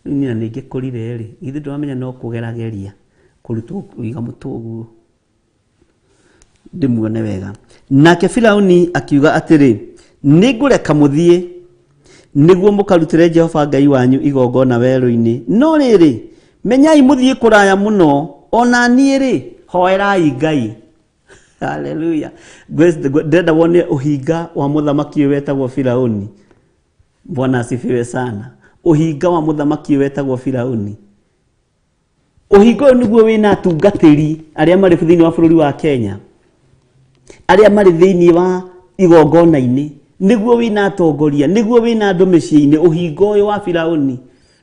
Rĩu niĩ na nĩ ngĩkũrire rĩ, githĩ ndũramenya no kũgerageria kũrutwo kũiga mũtwe ũguo? Ndĩmuone wega. Nake Firauni akiuga atĩrĩ, nĩ ngũreka mũthiĩ nĩguo mũkarutĩre Jehova Ngai wanyu igongona werũ-inĩ. No rĩrĩ, menyai mũthiĩ kũraya mũno, o na niĩ-rĩ, hoerai Ngai. Haleluya. Ndĩrenda wone ũhinga wa mũthamaki ũyũ wetagwo Firauni. Bwana asifiwe sana. Ũhinga wa mũthamaki ũyũ wetagwo Firauni. Ũhinga ũyũ nĩguo wĩna atungatĩri arĩa marĩ thĩinĩ wa bũrũri wa Kenya, arĩa marĩ thĩinĩ wa igongona-inĩ, nĩguo wĩna atongoria, nĩguo wĩna andũ mĩciĩ-inĩ, ũhinga ũyũ wa Firaũni.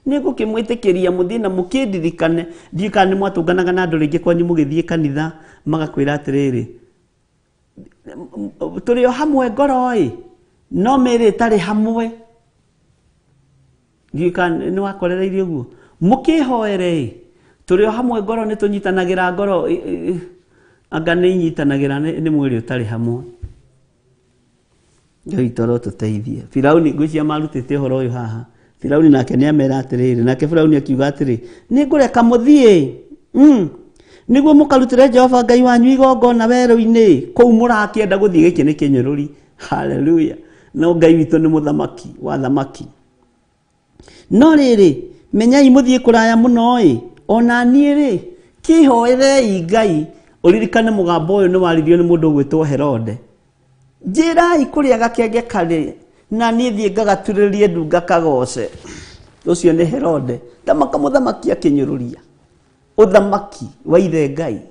Nĩ ngũkĩmwĩtĩkĩria mũthiĩ na mũkĩndirikane. Ndiũĩ kana nĩ mwatũnganaga na andũ rĩngĩ kwanyu mũgĩthiĩ kanitha magakwĩra atĩrĩrĩ, tũrĩ o hamwe ngoro-ĩ, no mĩĩrĩ ĩtarĩ hamwe. Ndiũĩ kana nĩ wakorereirie ũguo. Mũkĩhoere-ĩ, tũrĩ o hamwe ngoro nĩ tũnyitanagĩra ngoro, anga nĩ inyitanagĩra nĩ mwĩrĩ ũtarĩ hamwe. Ngai witũ arotũteithia. Firauni, ngwĩciria marutĩte ũhoro ũyũ haha. Firauni nake nĩ amera atĩrĩrĩ, nake Firauni akiuga atĩrĩ, nĩ ngũreka mũthiĩ. Nĩguo mũkarutĩre Jehova Ngai wanyu igongona werũ-inĩ kũu mũrakĩenda gũthiĩ. Gĩkĩ nĩ kĩnyũrũri. Haleluya. No Ngai witũ nĩ mũthamaki wa thamaki. No rĩrĩ, menyai mũthiĩ kũraya mũno-ĩ, ona niĩ-rĩ, kĩhoerei Ngai. Ũririkane mũgambo ũyũ nĩ waririo nĩ mũndũ ũgwĩtwo Herode. Njĩrai kũrĩa gakenge karĩ, na niĩ thiĩ ngagaturĩrie ndu ngakagooce. Ũcio nĩ Herode. Thamaka mũthamaki akĩnyũrũria ũthamaki wa ithe Ngai.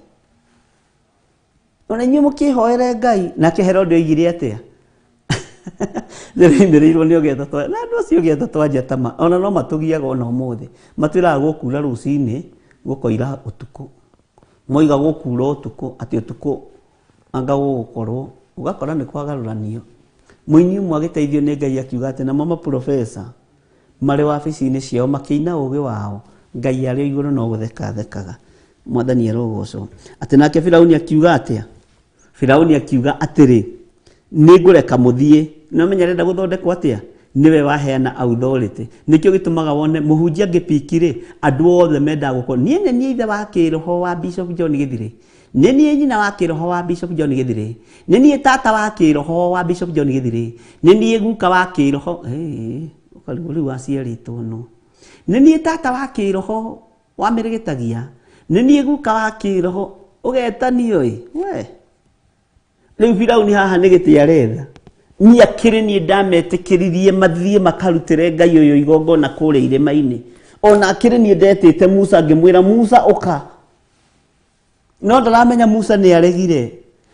Ona inyuĩ mũkĩhoere Ngai. Nake Herode oigire atĩa? Ndĩraimĩrĩirwo nĩ ũgetha twa na andũ acio ũgetha twa njata ma ona no matũgiaga ona ũmũthĩ. Matwĩraga gũkura rũcinĩ, gũkoira ũtukũ. Moiga gũkura ũtukũ, atĩ ũtukũ anga gũgũkorwo, ũgakora nĩ kwagarũranio. Mũini ũmwe agĩteithio nĩ Ngai akiuga atĩ namo maprofesa marĩ wabici-inĩ ciao makĩina ũgĩ wao, Ngai arĩ o igũrũ no gũtheka athekaga. Mwathani arogocwo. Atĩ nake Firauni akiuga atĩa? Firauni akiuga atĩrĩ, nĩ ngũreka mũthiĩ. No menya arenda gũthondekwo atĩa? Nĩwe waheana authority. Nĩkĩo gĩtũmaga wone mũhunjia angĩpiki rĩ, andũ othe mendaga gũkorwo niĩ nĩ niĩ ithe wa kĩroho wa Bishop John Gĩthirĩ, nĩ niĩ nyina wa kĩroho wa Bishop John Gĩthirĩ, nĩ niĩ tata wa kĩroho wa Bishop John Gĩthirĩ, nĩ niĩ guka wa kĩroho. Hey, ũkarigwo rĩu waciarĩtwo nũ? Nĩ niĩ tata wa kĩroho wa mĩrĩgĩtagia, nĩ niĩ guka wa kĩroho. Ũgetanio ĩ we. Rĩu Firauni haha nĩ gĩtĩ aretha. Niĩ akĩrĩ niĩ ndametĩkĩririe mathiĩ makarutĩre Ngai ũyũ igongona kũrĩa irĩma-inĩ. Ona akĩrĩ niĩ ndetĩte Musa ngĩmwĩra Musa ũka. No ndaramenya Musa nĩ aregire.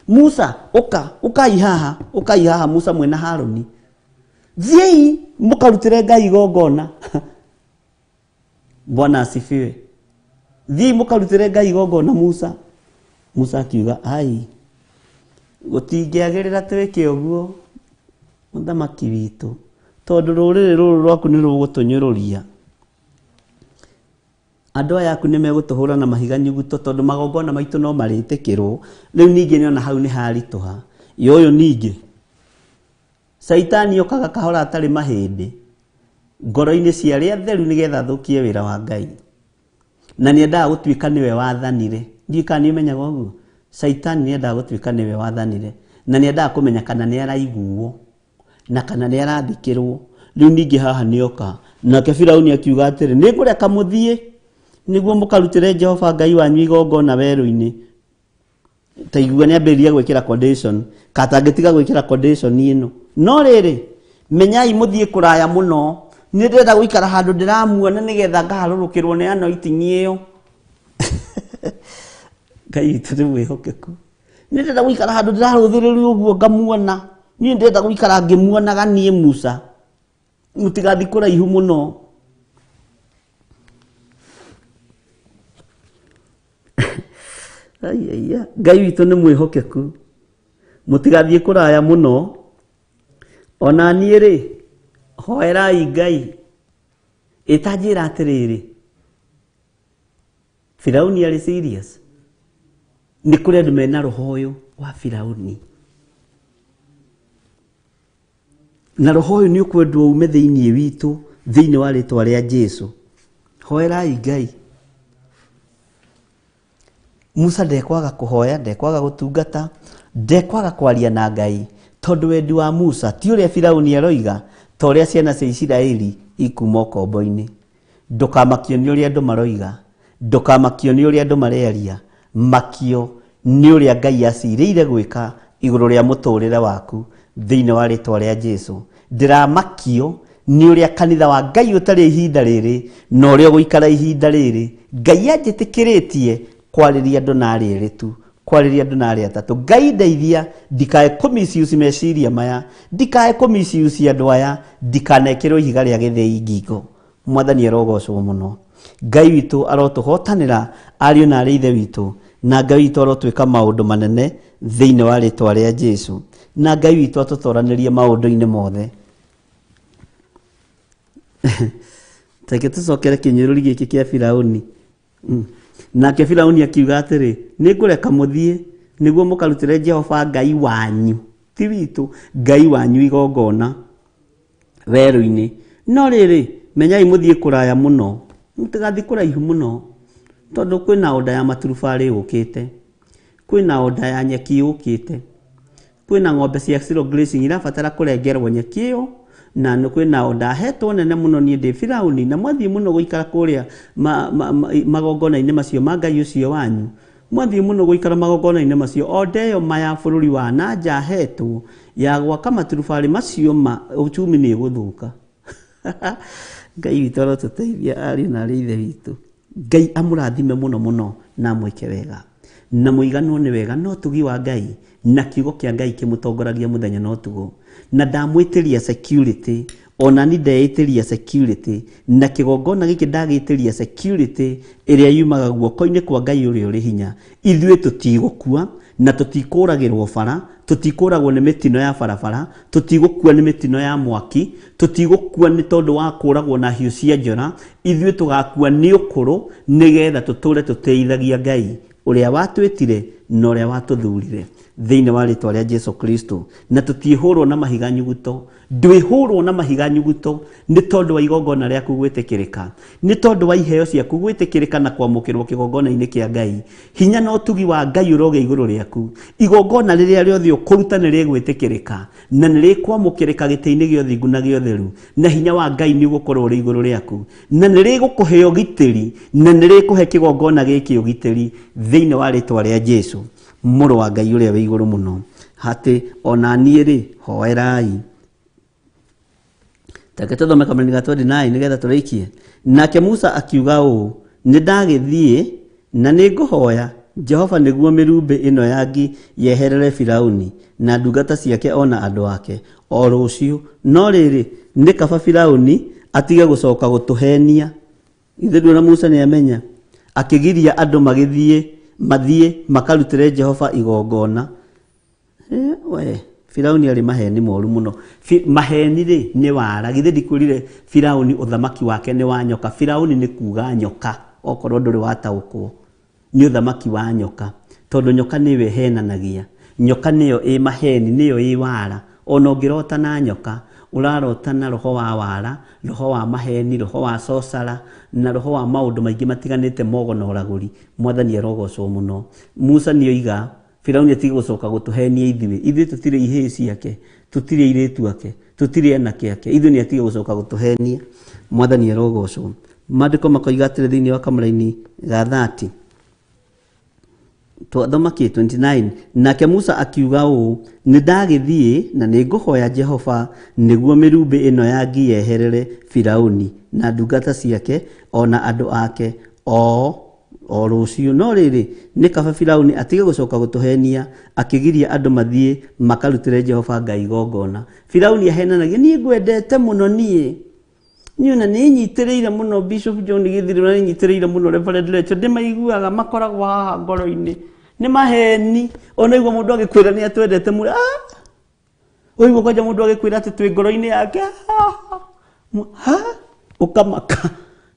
Musa ũka, ũkai haha, ũkai haha Musa mwĩna Harũni. Thiĩi mũkarutĩre Ngai igongona. Bwana asifiwe. Thiĩi mũkarutĩre Ngai igongona Musa. Musa akiuga ai, gũtingĩagĩrĩra twĩke ũguo mũthamaki witũ, tondũ rũrĩrĩ rũrũ rwaku nĩ rũgũtũnyũrũria. Andũ aya aku nĩ megũtũhũra na mahiga nyuguto tondũ magongona maitũ no marĩtĩkĩrwo. Rĩu ningĩ nĩona hau nĩ haritũha. Ĩ ũyũ ningĩ Caitani okaga kahora atarĩ mahĩndĩ ngoro-inĩ cia arĩa atheru nĩgetha athũkie wĩra wa Ngai. Na nĩ endaga gũtuĩka nĩwe wathanire. Ndiũĩ kana nĩ ũmenyaga ũguo. Caitani nĩ endaga gũtuĩka nĩwe wathanire. Na nĩ endaga kũmenya kana nĩ araiguo na kana nĩ arathikĩrwo. Rĩu ningĩ haha nĩ oka. Nake Firauni akiuga atĩrĩ, nĩ ngũreka mũthiĩ nĩguo mũkarutĩre Jehova Ngai wanyu igongona werũ-inĩ. Ta igua nĩ ambĩrĩria gwĩkĩra condition, katangĩtiga gwĩkĩra condition ĩno. No rĩrĩ, menyai mũthiĩ kũraya mũno. Nĩ ndĩrenda gũikara handũ ndĩramuona nĩgetha ngaharũrũkĩrwo nĩ anointing ĩyo. Ngai witũ nĩ mwĩhokeku. Nĩ ndĩrenda gũikara handũ ndĩrarũthĩrĩria ũguo ngamuona. Niĩ ndĩrenda gũikara ngĩmuonaga niĩ Musa. Mũtigathiĩ kũraihu mũno. Ai, ai, ai. Ngai witũ nĩ mwĩhokeku. Mũtigathiĩ kũraya mũno. Ona niĩ rĩ, hoerai Ngai. Ĩtanjĩra atĩrĩrĩ, Firauni arĩ serious. Nĩ kũrĩ andũ mena roho ũyũ wa Firauni. Na roho ũyũ nĩ ũkwendwo ume thĩinĩ witũ, thĩinĩ wa rĩtwa rĩa Jesu. Hoerai Ngai. Musa ndekwaga kũhoya, ndekwaga gũtungata, ndekwaga kwaria na Ngai, tondũ wendi wa Musa ti ũrĩa Firauni aroiga, ta ũrĩa ciana cia Isiraeli ikuma ũkombo-inĩ. Ndũkamakio nĩ ũrĩa andũ maroiga, ndũkamakio nĩ ũrĩa andũ marearia, makio nĩ ũrĩa Ngai acirĩire gwĩka igũrũ rĩa mũtũrĩre waku thĩinĩ wa rĩtwa rĩa Jesu. Ndĩramakio nĩ ũrĩa kanitha wa Ngai ũtarĩ ihinda rĩrĩ na ũrĩa ũgũikara ihinda rĩrĩ. Ngai anjĩtĩkĩrĩtie kwarĩria andũ na arĩa erĩ tu, kwarĩria andũ na arĩa atatũ. Ngai ndeithia ndikae kũ misuse meciria maya, ndikae kũ misuse andũ aya, ndikanekĩrwo ihiga rĩa gĩthĩi ngingo. Mwathani arogocwo mũno. Ngai witũ arotũhotanĩra ariũ na arĩ ithe witũ, na Ngai witũ arotwĩka maũndũ manene thĩinĩ wa rĩtwa rĩa Jesu, na Ngai witũ atũtoranĩrie maũndũ-inĩ mothe. Reke tũcokere kĩnyũrũri gĩkĩ kĩa Firauni. Nake Firauni akiuga atĩrĩ, nĩ ngũreka mũthiĩ nĩguo mũkarutĩre Jehova Ngai wanyu, ti witũ, Ngai wanyu igongona werũ-inĩ. No rĩrĩ, menyai mũthiĩ kũraya mũno, mũtigathiĩ kũraihu mũno, Tondũ kwĩna order ya maturubarĩ yũkĩte, kwĩna order ya nyeki yũkĩte, kwĩna ng'ombe cia zero grazing irabatara kũrengerwo nyeki ĩyo, na nĩ kwĩna order hetwo nene mũno niĩ ndĩ Firauni, na mwathiĩ mũno gũikara kũrĩa magongona-inĩ macio ma Ngai ũcio wanyu, mwathiĩ mũno gũikara magongona-inĩ macio, order ĩyo ma ya bũrũri wa na nja hetwo ya gwaka maturubarĩ macio ma uchumi nĩ ĩgũthũka. Ngai witũ arotũteithia ariũ na arĩ ithe witũ. Ngai amũrathime mũno mũno na amwĩke wega na mũiganwo nĩ wega no ũtugi wa Ngai na kiugo kĩa Ngai kĩmũtongoragia mũthenya na ũtukũ. Na ndamwĩtĩria security, ona ni ndeĩtĩria security, na kĩgongona gĩkĩ ndagĩtĩria security ĩrĩa yumaga guoko-inĩ kwa Ngai ũrĩa ũrĩ hinya. Ithuĩ tũtigũkua na tũtikũragĩrwo bara, tũtikũragwo nĩ mĩtino ya barabara, tũtigũkua nĩ mĩtino ya mwaki, tũtigũkua nĩ tondũ wa kũragwo na hiũ cia njora, ithuĩ tũgakua nĩ ũkũrũ nĩgetha tũtũre tũtĩithagia Ngai ũrĩa watwĩtire na ũrĩa watũthurire thĩinĩ wa rĩtwa rĩa Jesu Kristo. Na tũtiĩhũrwo na mahiga nyuguto, ndwĩhũrwo na mahiga nyuguto nĩ tondũ wa igongona rĩaku gwĩtĩkĩrĩka, nĩ tondũ wa iheo ciaku gwĩtĩkĩrĩka na kwamũkĩrwo kĩgongona-inĩ kĩa Ngai. Hinya na ũtugi wa Ngai ũrogĩa igũrũ rĩaku. Igongona rĩrĩa rĩothe ũkũruta nĩ rĩgwĩtĩkĩrĩka na nĩ rĩkwamũkĩrĩka gĩtĩ-inĩ gĩa ũthingu na gĩa ũtheru, na hinya wa Ngai nĩ ũgũkorwo ũrĩ igũrũ rĩaku, na nĩ rĩgũkũhe ũgitĩri, na nĩ rĩkũhe kĩgongona gĩkĩ ũgitĩri thĩinĩ wa rĩtwa rĩa Jesu, mũrũ wa Ngai ũrĩa wĩ igũrũ mũno. Atĩ ona niĩ rĩ, hoerai. Reke tũthome kamũraini ga 29 nĩgetha tũrĩkie. Nake Musa akiuga ũũ, nĩ ndagĩthiĩ na nĩ ngũhoya Jehova nĩguo mĩrumbĩ ĩno ya ngi yeherere Firauni na ndungata ciake o na andũ ake o rũciũ. No rĩrĩ, nĩ kaba Firauni atige gũcoka gũtũheenia. Ithe nduona Musa nĩ amenya, akĩgiria andũ magĩthiĩ mathiĩ makarutĩre Jehova igongona. We Firauni arĩ maheni moru mũno. Maheni rĩ nĩ wara. Githĩ ndikwĩrire Firauni ũthamaki wake nĩ wa nyoka. Firauni nĩ kuga nyoka, okorwo ndũrĩ wataũkwo. Nĩ ũthamaki wa nyoka, tondũ nyoka nĩyo ĩhenanagia. Nyoka nĩyo ĩ maheni, nĩyo ĩ wara. Ona ũngĩrota na nyoka, ũrarota na roho wa wara, roho wa maheni, roho wa cocara, na roho wa maũndũ maingĩ matiganĩte mogo na ũragũri. Mwathani arogocwo mũno. Musa nĩ oiga, Firauni atige gũcoka gũtũhenia ithuĩ. Ithuĩ tũtirĩ ihĩĩ ciake, tũtirĩ airĩtu ake, tũtirĩ anake ake. Ithuĩ nĩ atige gũcoka gũtũhenia. Mwathani arogocwo. Maandĩko makoiga atĩrĩ thĩinĩ wa kamũraini ga 30. Twathoma kĩ 29. Nake Musa akiuga ũũ, nĩ ndagĩthiĩ na nĩ ngũhoya Jehova nĩguo mĩrumbĩ ĩno ya ngi yeherere Firauni na ndungata ciake o na andũ ake o o rũciũ. No rĩrĩ, nĩ kaba Firauni atige gũcoka gũtũhenia akĩgiria andũ mathiĩ makarutĩre Jehova Ngai igongona. Firauni ahenanagia, niĩ ngwendete mũno niĩ. Niĩ ona nĩ nyitĩrĩire mũno Bishop John Gĩthirĩ, na nĩ nyitĩrĩire mũno Reverend Rachel, ndĩmaiguaga makoragwo haha ngoro-inĩ. Nĩ maheni. Ona igua mũndũ agĩkwĩra nĩ atwendete mũno. Ũigua kwanja mũndũ agĩkwĩra atĩ twĩ ngoro-inĩ yake, ha, ũkamaka.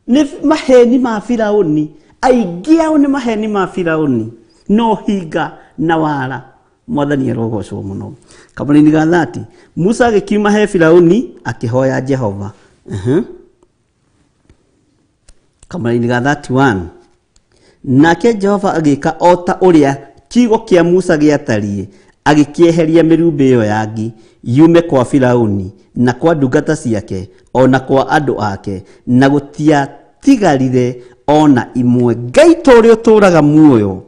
Nĩ maheni ma Firauni. Aingĩ ao nĩ maheni ma Firauni. No hinga na wara. Mwathani arogocwo mũno. Kamũraini ga 30. Musa agĩkiuma he Firauni akĩhoya Jehova. Kamũraini ga 31. Nake Jehova agĩka o ta ũrĩa kiugo kĩa Musa gĩatariĩ, agĩkĩeheria mĩrumbĩ ĩyo ya ngi yume kwa Firauni na kwa ndungata ciake o na kwa andũ ake, na gũtiatigarire o na imwe. Ngai ta ũrĩa ũtũũraga muoyo,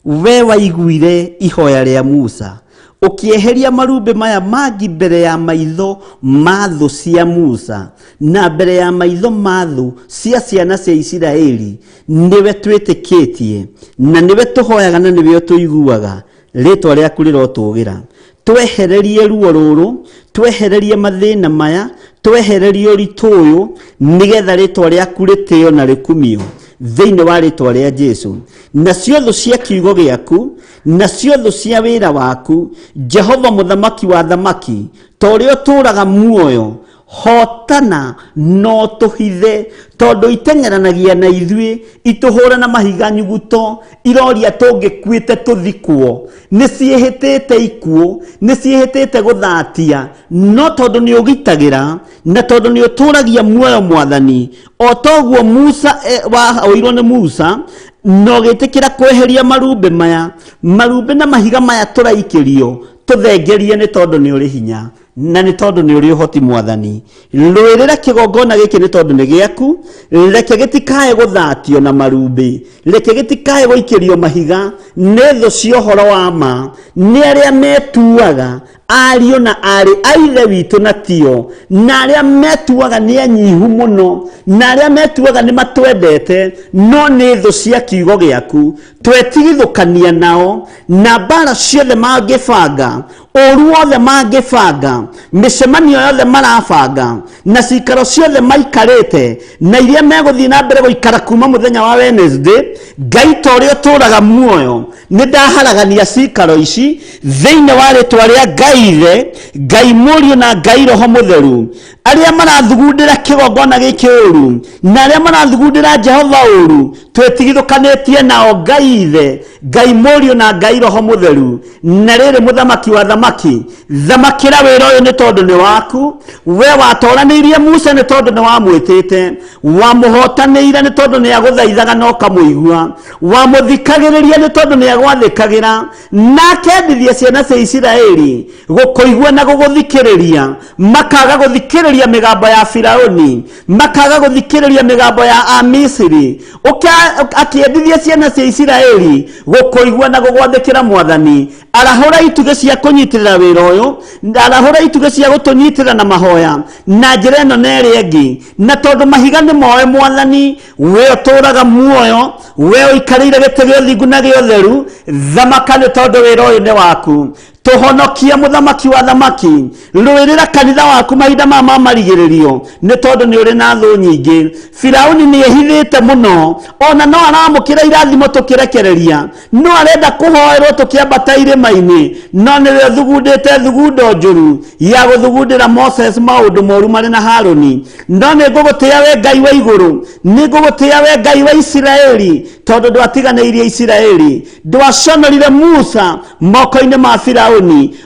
we waiguire ihoya rĩa Musa, ũkĩeheria marumbĩ maya mangi mbere ya maitho ma thũ cia Musa na mbere ya maitho ma thũ cia ciana cia Isiraeli, nĩwe twĩtĩkĩtie na nĩwe tũhoyaga na nĩwe ũtũiguaga. Rĩtwa rĩaku rĩrotũgĩra. Twehererie ruo rũrũ, twehererie mathĩna maya, twehererie ũritũ ũyũ, nĩgetha rĩtwa rĩaku rĩtĩo na rĩkumio thĩinĩ wa rĩtwa rĩa Jesu. Nacio thũ cia kiugo gĩaku, nacio thũ cia wĩra waku, Jehova mũthamaki wa thamaki, ta ũrĩa ũtũũraga muoyo, Hotana no tũhithe, tondũ iteng'eranagia na ithuĩ, itũhũre na mahiga nyuguto, iroria tũngĩkuĩte tũthikwo. Nĩ ciĩhĩtĩte ikuũ, nĩ ciĩhĩtĩte gũthatia, no tondũ nĩ ũgitagĩra na tondũ nĩ ũtũragia muoyo Mwathani, o toguo Musa wahoirwo nĩ Musa na ũgĩtĩkĩra kweheria marumbĩ maya, marumbĩ na mahiga maya tũraikĩrio, tũthengerie nĩ tondũ nĩ ũrĩ hinya na nĩ tondũ nĩ ũrĩ ũhoti Mwathani. Rũĩrĩra kĩgongona gĩkĩ nĩ tondũ nĩ gĩaku, reke gĩtikae gũthatio na marumbĩ, reke gĩtikae gũikĩrio mahiga nĩ thũ cia ũhoro wa ma, nĩ arĩa metuaga ariũ na aarĩ a ithe witũ na tio, na arĩa metuaga nĩ anyihu mũno, na arĩa metuaga nĩ matwendete no nĩ thũ cia kiugo gĩaku. Twetigithũkania nao na mbara ciothe mangĩbanga, ũru wothe mangĩbanga, mĩcemanio yothe marabanga, na cikaro ciothe maikarĩte, na iria megũthiĩ na mbere gũikara kuma mũthenya wa Wednesday, Ngai ta ũrĩa ũtũũraga muoyo, nĩ ndaharagania cikaro ici thĩinĩ wa rĩtwa rĩa Ngai Ithe, Ngai Mũriũ na Ngai Roho Mũtheru. Arĩa marathugundĩra kĩgongona gĩkĩ ũru na arĩa marathugundĩra Jehova ũru, twetigithũkanĩtie nao Ngai Ithe, Ngai Mũriũ na Ngai Roho Mũtheru. Na rĩrĩ, mũthamaki wa thamaki, thamakĩra wĩra ũyũ nĩ tondũ nĩ waku. We watoranĩirie Musa nĩ tondũ nĩ wamwĩtĩte, wamũhotanĩire nĩ tondũ nĩ agũthaithaga na ũkamũigua, wamũthikagĩrĩria nĩ tondũ nĩ agwathĩkagĩra, na akendithia ciana cia Isiraeli gũkũigua na gũgũthikĩrĩria, makaga gũthikĩrĩria mĩgambo ya Firauni, makaga gũthikĩrĩria mĩgambo ya Amisiri. Akĩendithia ciana cia Isiraeli gũkũigua na gũgwathĩkĩra Mwathani. Arahũra itugĩ cia kũnyitĩrĩra wĩra ũyũ, arahũra itugĩ cia gũtũnyitĩrĩra na mahoya na njĩra ĩno na ĩrĩa ĩngĩ, na tondũ mahiga nĩ moe Mwathani, we ũtũũraga muoyo, we ũikarĩire gĩtĩ gĩa ũthingu na gĩa ũtheru, thamaka nĩ tondũ wĩra ũyũ nĩ waku. Tũhonokie mũthamaki wa thamaki, rũĩrĩra kanitha waku mahinda ma marigĩrĩrio, nĩ tondũ nĩ ũrĩ na thũ nyingĩ. Firauni nĩ ehithĩte mũno, ona no aramũkĩra irathimo tũkĩrekereria, no arenda kũhoerwo tũkĩambata irĩma-inĩ, no nĩwe ũthugundĩte thugundo njũru ya gũthugundĩra Moses maũndũ moru marĩ na Harũni. No nĩ ngũgũtĩĩa we Ngai wa igũrũ, nĩ ngũgũtĩĩa we Ngai wa Isiraeli, tondũ ndwatiganĩirie Isiraeli, ndwaconorire Musa moko-inĩ ma Firauni.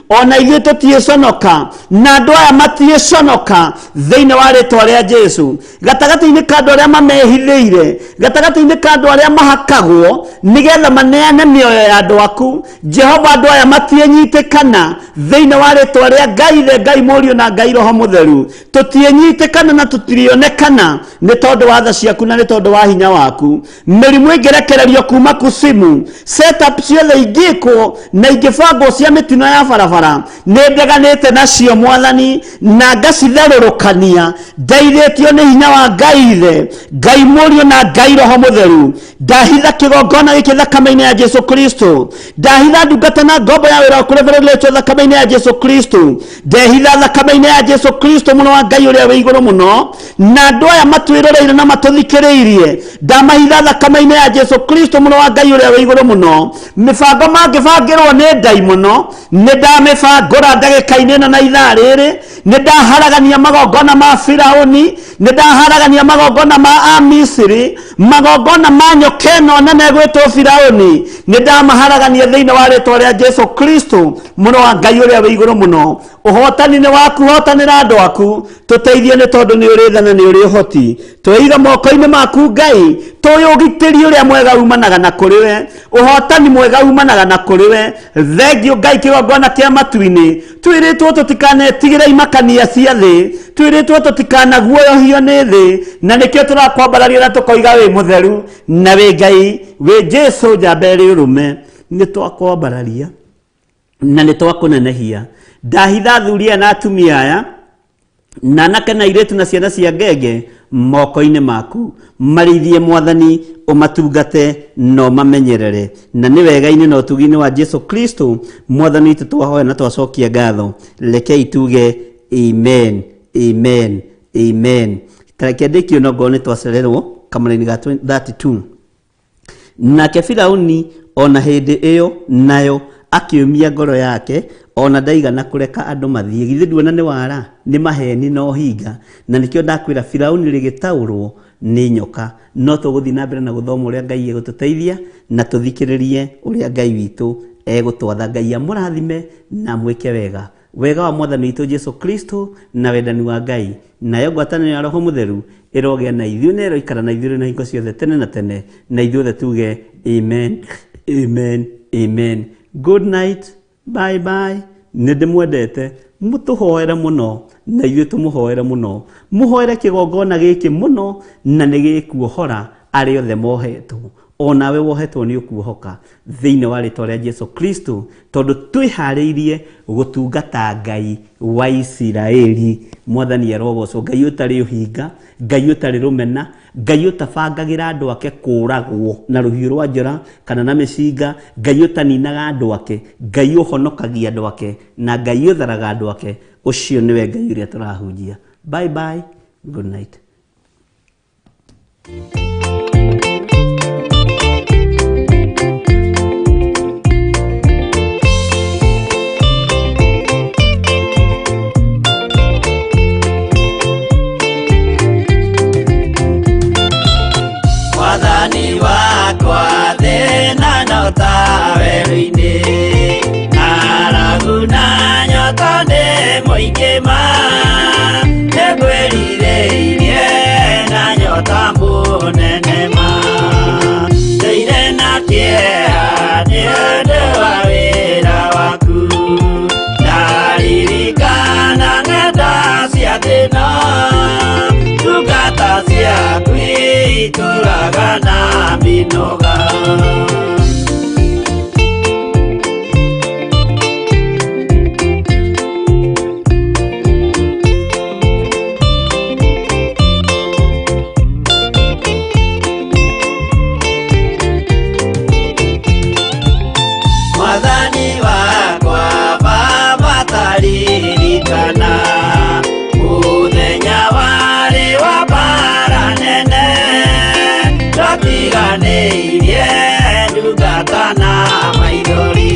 Ona ithuĩ tũtiĩconoka, na andũ aya matiĩconoka thĩinĩ wa rĩtwa rĩa Jesu. Gatagatĩ-inĩ ka andũ arĩa mamehithĩire, gatagatĩ-inĩ ka andũ arĩa mahakagwo nĩgetha maneane mĩoyo ya andũ aku, Jehova, andũ aya matiĩnyitĩkana thĩinĩ wa rĩtwa rĩa Ngai Ithe, Ngai Mũriũ na Ngai Roho Mũtheru. Tũtiĩnyitĩkana na tũtirionekana nĩ tondũ wa tha ciaku na nĩ tondũ wa hinya waku. Mĩrimũ ĩngĩrekererio kuma kusimu, setup ciothe ingĩkwo na ingĩbangwo cia mĩtino ya barabara, nĩ ndeganĩte nacio Mwathani na ngacitherũrũkania, ndeithĩtio nĩ hinya wa Ngai Ithe, Ngai Mũriũ na Ngai Roho Mũtheru. Ndahitha kĩgongona gĩkĩ thakame-inĩ ya Jesu Kristo, ndahitha ndungata na ngombo ya wĩra waku Reverend Rachel thakame-inĩ ya Jesu Kristo, ndehitha thakame-inĩ ya Jesu Kristo mũno wa Ngai ũrĩa wĩ igũrũ mũno, na andũ aya matwĩroreire na matũthikĩrĩirie, ndamahitha thakame-inĩ ya Jesu Kristo mũno wa Ngai ũrĩa wĩ igũrũ mũno. Mĩbango mangĩbangĩrwo nĩ ndaimono, nĩ ndamĩbangũra ndagĩka-inĩ ĩno na ithaa rĩrĩ. Nĩ ndaharagania magongona ma Firauni, nĩ ndaharagania magongona ma Amisiri, magongona ma nyoka ĩno nene ĩgwĩtwo Firauni, nĩ ndamaharagania thĩinĩ wa rĩtwa rĩa Jesu Kristo mũno wa Ngai ũrĩa wĩ igũrũ mũno. Ũhotani nĩ waku, hotanĩra andũ aku, tũteithie nĩ tondũ nĩ ũrĩ tha na nĩ ũrĩ ũhoti. Tweiga moko-inĩ maku Ngai, tũĩ ũgitĩri ũrĩa mwega umanaga na kũrĩ we, ũhotani mwega umanaga na kũrĩ we. Thengiũ Ngai kĩgongona kĩa matu-inĩ, twĩrĩtwo tũtikanetigĩre imakania cia thĩ, twĩrĩtwo tũtikanaguoyohio nĩ thĩ, na nĩkĩo tũrakwambararia na tũkoiga wĩ mũtheru na wĩ Ngai, wĩ Jesu njamba ĩrĩ ũrũme. Nĩ twakwambararia na nĩ twakũnenehia. Ndahitha athuri aya na atumia aya na anake na airĩtu na ciana cia ngenge moko-inĩ maku, marĩithie Mwathani, ũmatungate na ũmamenyerere, na nĩ wega-inĩ na ũtugi-inĩ wa Jesu Kristo Mwathani witũ twahoya na twacokia ngatho. Rekei tuge amen, amen, amen. Tareke ndĩkio no ngorwo nĩ twacererwo kamũraini ga 32. Nake Firauni o na hĩndĩ ĩyo nayo Akĩũmia ngoro yake, ona ndaigana kũreka andũ mathiĩ. Githĩ nduona nĩ wara, nĩ maheni na ũhinga? Na nĩkĩo ndakwĩra Firauni rĩgĩtaũrwo nĩ nyoka. No tũgũthiĩ na mbere na gũthoma ũrĩa Ngai egũtũteithia na tũthikĩrĩrie ũrĩa Ngai witũ egũtwatha. Ngai amũrathime na amwĩke wega. Wega wa Mwathani witũ Jesu Kristo na wendani wa Ngai nayo ngwatanĩro ya Roho Mũtheru ĩrogĩa na ithuĩ na ĩroikara na ithuĩ na hingo ciothe tene na tene, na ithuothe tuge amen, amen, amen. Good night, bye bye. Nĩ ndĩmwendete, mũtũhoere mũno na ithuĩ tũmũhoere mũno, mũhoere kĩgongona gĩkĩ mũno, na nĩ gĩkuohora arĩa othe mohetwo. Onawe wohetwo nĩ ũkuohoka thĩinĩ wa rĩtwa rĩa Jesu Kristo, tondũ twĩharĩirie gũtungata Ngai wa Isiraeli. Mwathani arogocwo, Ngai ũtarĩ ũhinga, Ngai ũtarĩ rũmena, Ngai ũtabangagĩra andũ ake kũragwo na rũhiũ rwa njora kana na mĩcinga, Ngai ũtaninaga andũ ake, Ngai ũhonokagia andũ ake, na Ngai ũtharaga andũ ake. Ũcio nĩwe Ngai ũrĩa tũrahunjia. Bye bye, good night. Mwathani wakwa thĩna no ta werũ-inĩ, ng'aragu na nyota nĩ mũingĩ ma, nĩngwĩrirĩirie na nyota mũnene ma, ndũire na kĩeha nĩ ũndũ wa wĩra waku, ndaririkana ng'enda cia thĩna, ndungata ciaku itũraga na mĩnoga. Mwathani wakwa Baba taririkana mũthenya warĩ wa mbara nene, ndwatiganĩirie ndungata na maithori,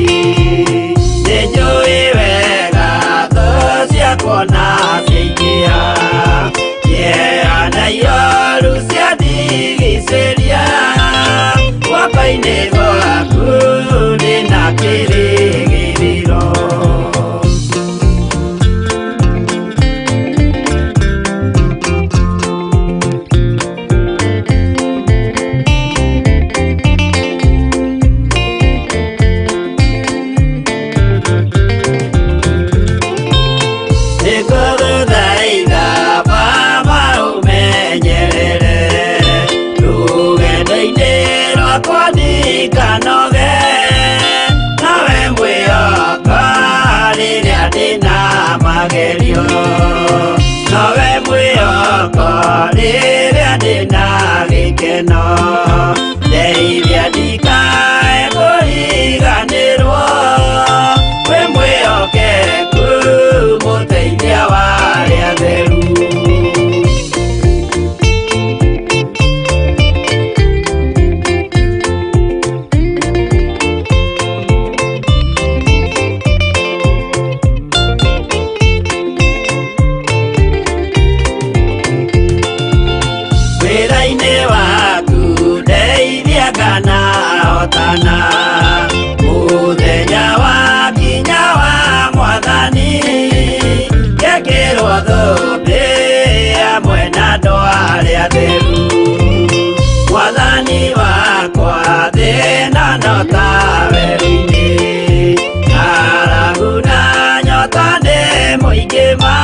nĩnjũĩ wega thũ ciakwa na ciaingĩha, kĩeha na ioru ciandigicĩria, guoko-inĩ gwaku ndĩna kĩrĩgĩrĩro. Nĩngũgũthaitha Baba ũmenyerere rũgendo-inĩ rwakwa ndikanoge, nawe mwĩhoka rĩrĩa ndĩna magerio, nowe mwĩhoko rĩrĩa ndĩna gĩkeno, ndeithia ndikae kũriganĩrwo, wĩ mwĩhokeku mũteithia wa arĩa atheru. Wĩra-inĩ waku ndeithia kana hotana, mũthenya wa kinya wa Mwathani, ngekĩrwo thũmbĩ hamwe na andũ arĩa atheru. Mwathani wakwa thĩna no ta werũ-inĩ, ng'aragu na nyota nĩ mũingĩ ma,